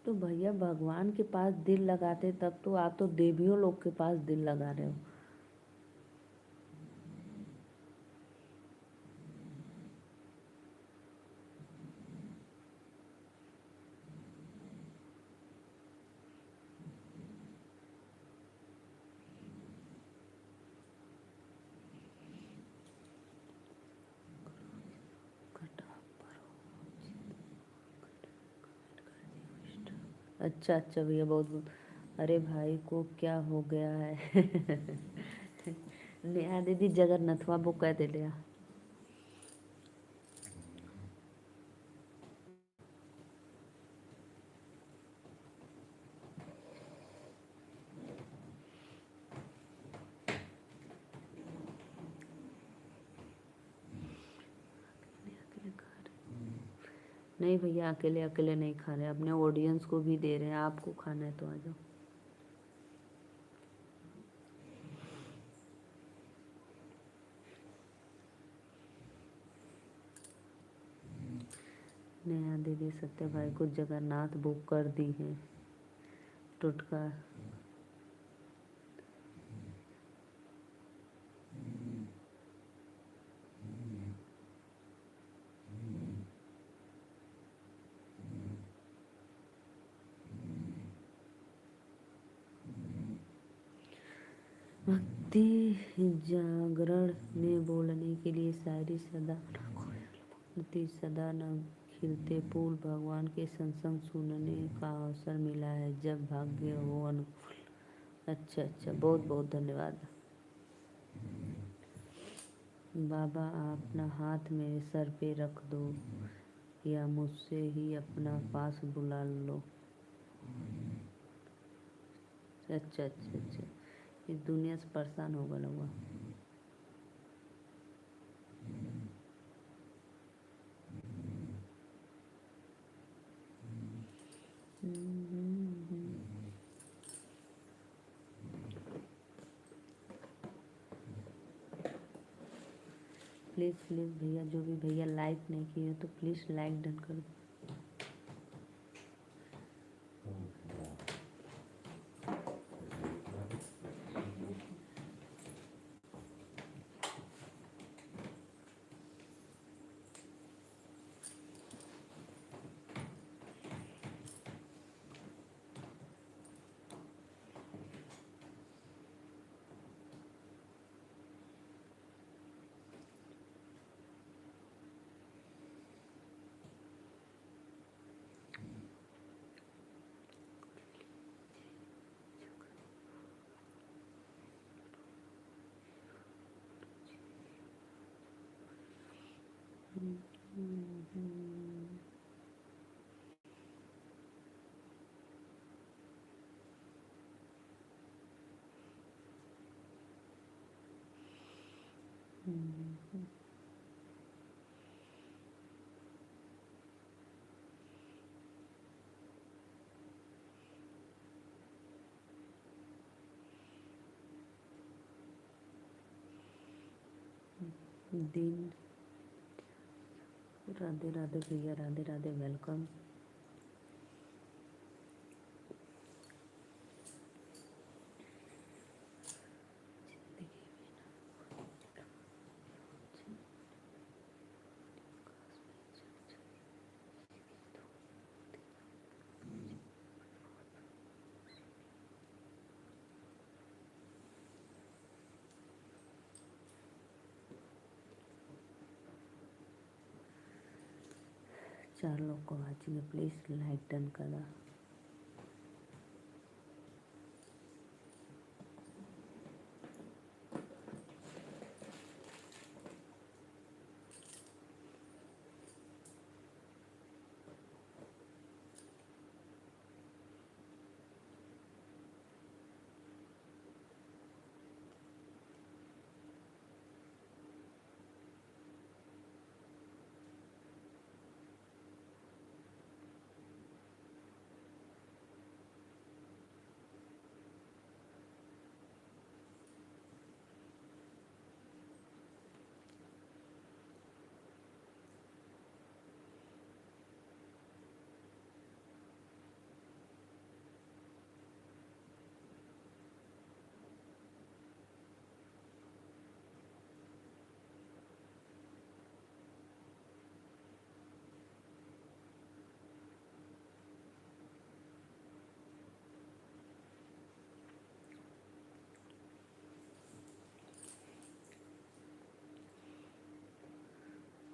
तो भैया भगवान के पास दिल लगाते तब तो आप तो देवियों लोग के पास दिल लगा रहे हो। अच्छा अच्छा भैया, बहुत बहुत। अरे भाई को क्या हो गया है? नेहा दीदी जगन्नाथवा बुक कह दे लिया। नहीं भैया अकेले अकेले नहीं खा रहे, अपने ऑडियंस को भी दे रहे हैं। आपको खाना है तो आ जाओ। नेहा दीदी सत्य भाई को जगन्नाथ बुक कर दी है। टुटका भक्ति जागरण में बोलने के लिए शायरी सदा न सदा न खिलते फूल। भगवान के सत्संग सुनने का अवसर मिला है जब भाग्य हो अनुकूल। अच्छा अच्छा, बहुत बहुत धन्यवाद। बाबा अपना हाथ मेरे सर पे रख दो या मुझसे ही अपना पास बुला लो। अच्छा अच्छा अच्छा, इस दुनिया से परेशान हो गया हुआ। प्लीज़ प्लीज़ भैया, जो भी भैया लाइक नहीं किए तो प्लीज़ लाइक डन कर दो। दिन राधे राधे भैया, राधे राधे, welcome. चार लोग को वाचिंग है, प्लीज़ लाइक डन करा।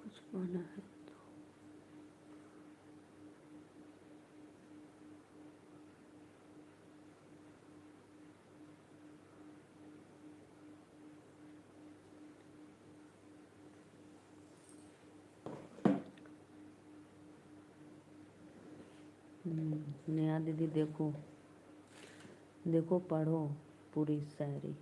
कुछ बना है तो नेहा दीदी देखो देखो, पढ़ो पूरी शायरी।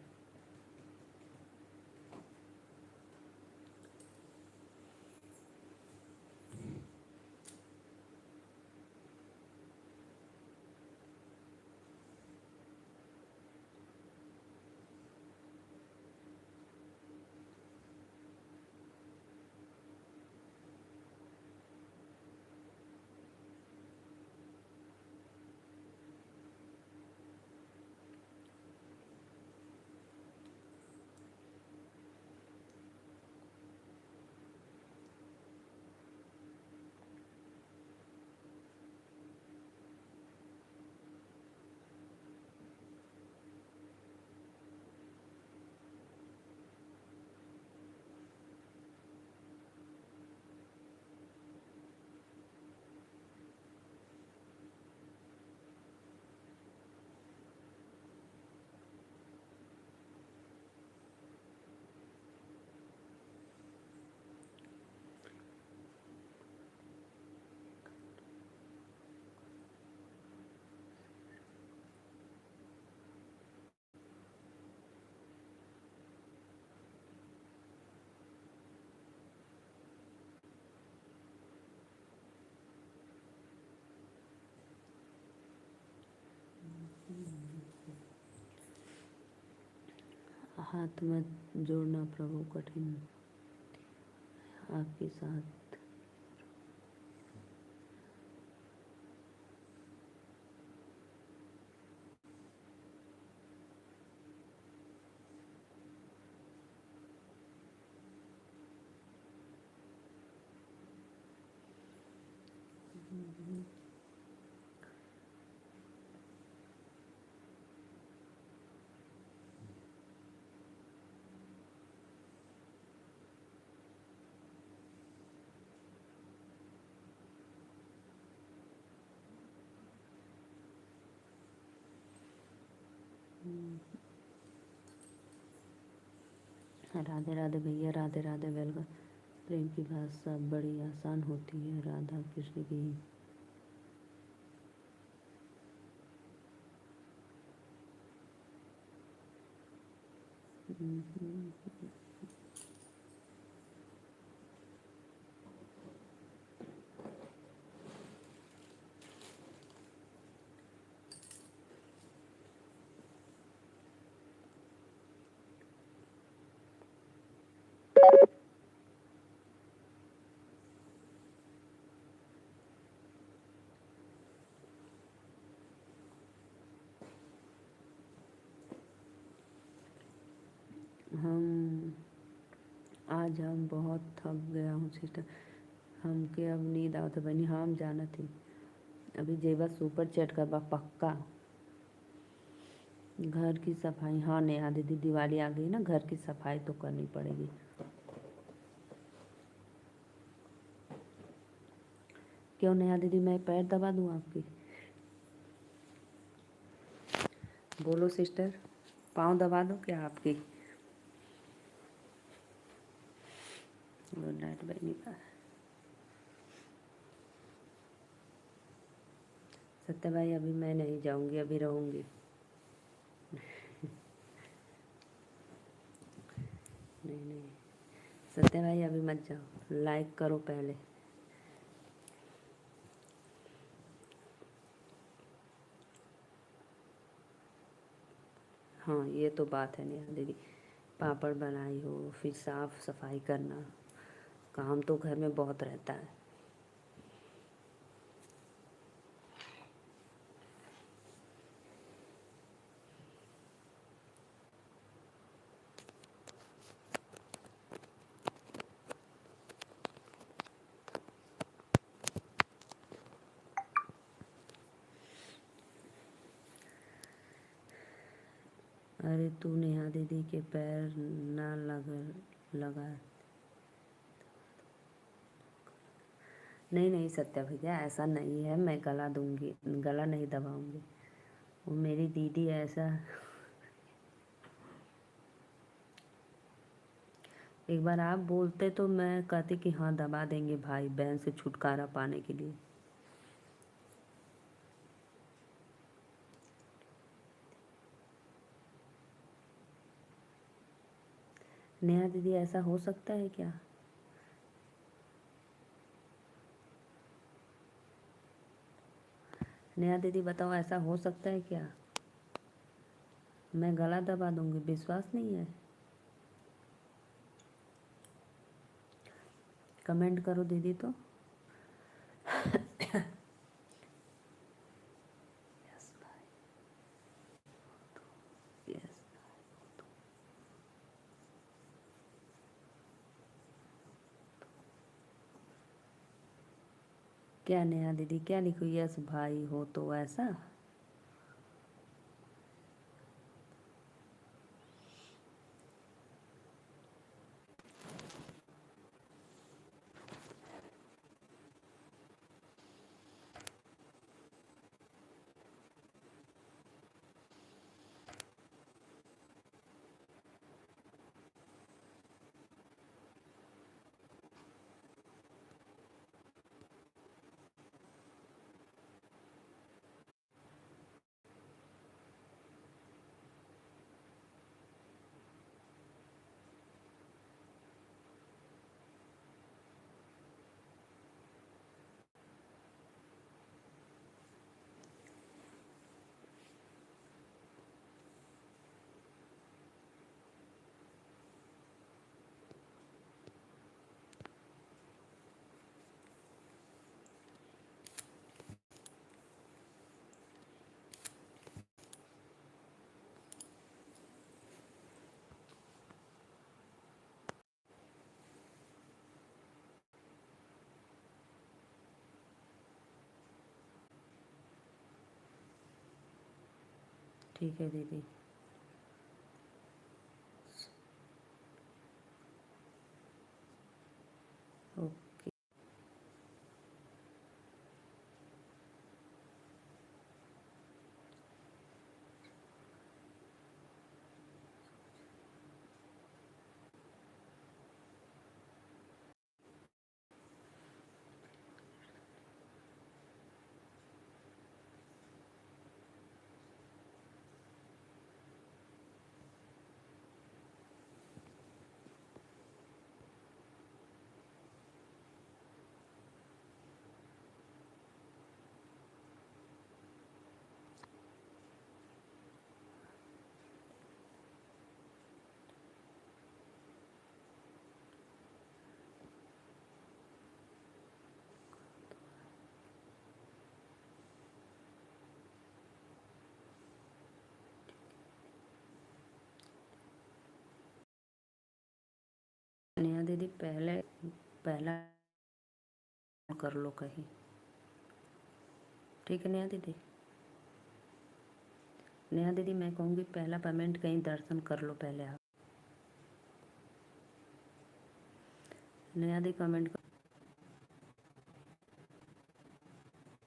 हाथ में जोड़ना प्रभु कठिन आपके साथ। राधे राधे भैया, राधे राधे। Welcome. प्रेम की भाषा बड़ी आसान होती है राधा कृष्ण की। हम आज हम बहुत थक गया हूँ सिस्टर, हमके अब नींद आवत बनी। हम जानत ही अभी जेबा सुपर चैट करबा पक्का। घर की सफाई, हाँ नेहा दीदी दिवाली आ गई ना, घर की सफाई तो करनी पड़ेगी। क्यों नेहा दीदी, मैं पैर दबा दूँ आपकी? बोलो सिस्टर, पाँव दबा दो क्या आपकी? गुड नाइट बहनी। सत्य भाई अभी मैं नहीं जाऊंगी, अभी रहूंगी। नहीं नहीं सत्य भाई अभी मत जाओ, लाइक करो पहले। हाँ ये तो बात है नेहा दीदी, पापड़ बनाई हो, फिर साफ सफाई करना, काम तो घर में बहुत रहता है। अरे तू नेहा दीदी के पैर ना लगा। नहीं नहीं सत्या भैया ऐसा नहीं है, मैं गला दूंगी, गला नहीं दबाऊंगी। वो मेरी दीदी ऐसा एक बार आप बोलते तो मैं कहती कि हाँ दबा देंगे भाई बहन से छुटकारा पाने के लिए। नेहा दीदी ऐसा हो सकता है क्या? नेहा दीदी बताओ ऐसा हो सकता है क्या? मैं गला दबा दूंगी, विश्वास नहीं है? कमेंट करो दीदी तो। यस भाई, यस। क्या नेहा दीदी क्या लिखो? यस भाई हो तो ऐसा। ठीक है दीदी। ओके नेहा दीदी पहले पहला कर लो कहीं। ठीक है नेहा दीदी? नेहा दीदी मैं कहूँगी पहला पेमेंट कहीं दर्शन कर लो पहले आप। नेहा दी कमेंट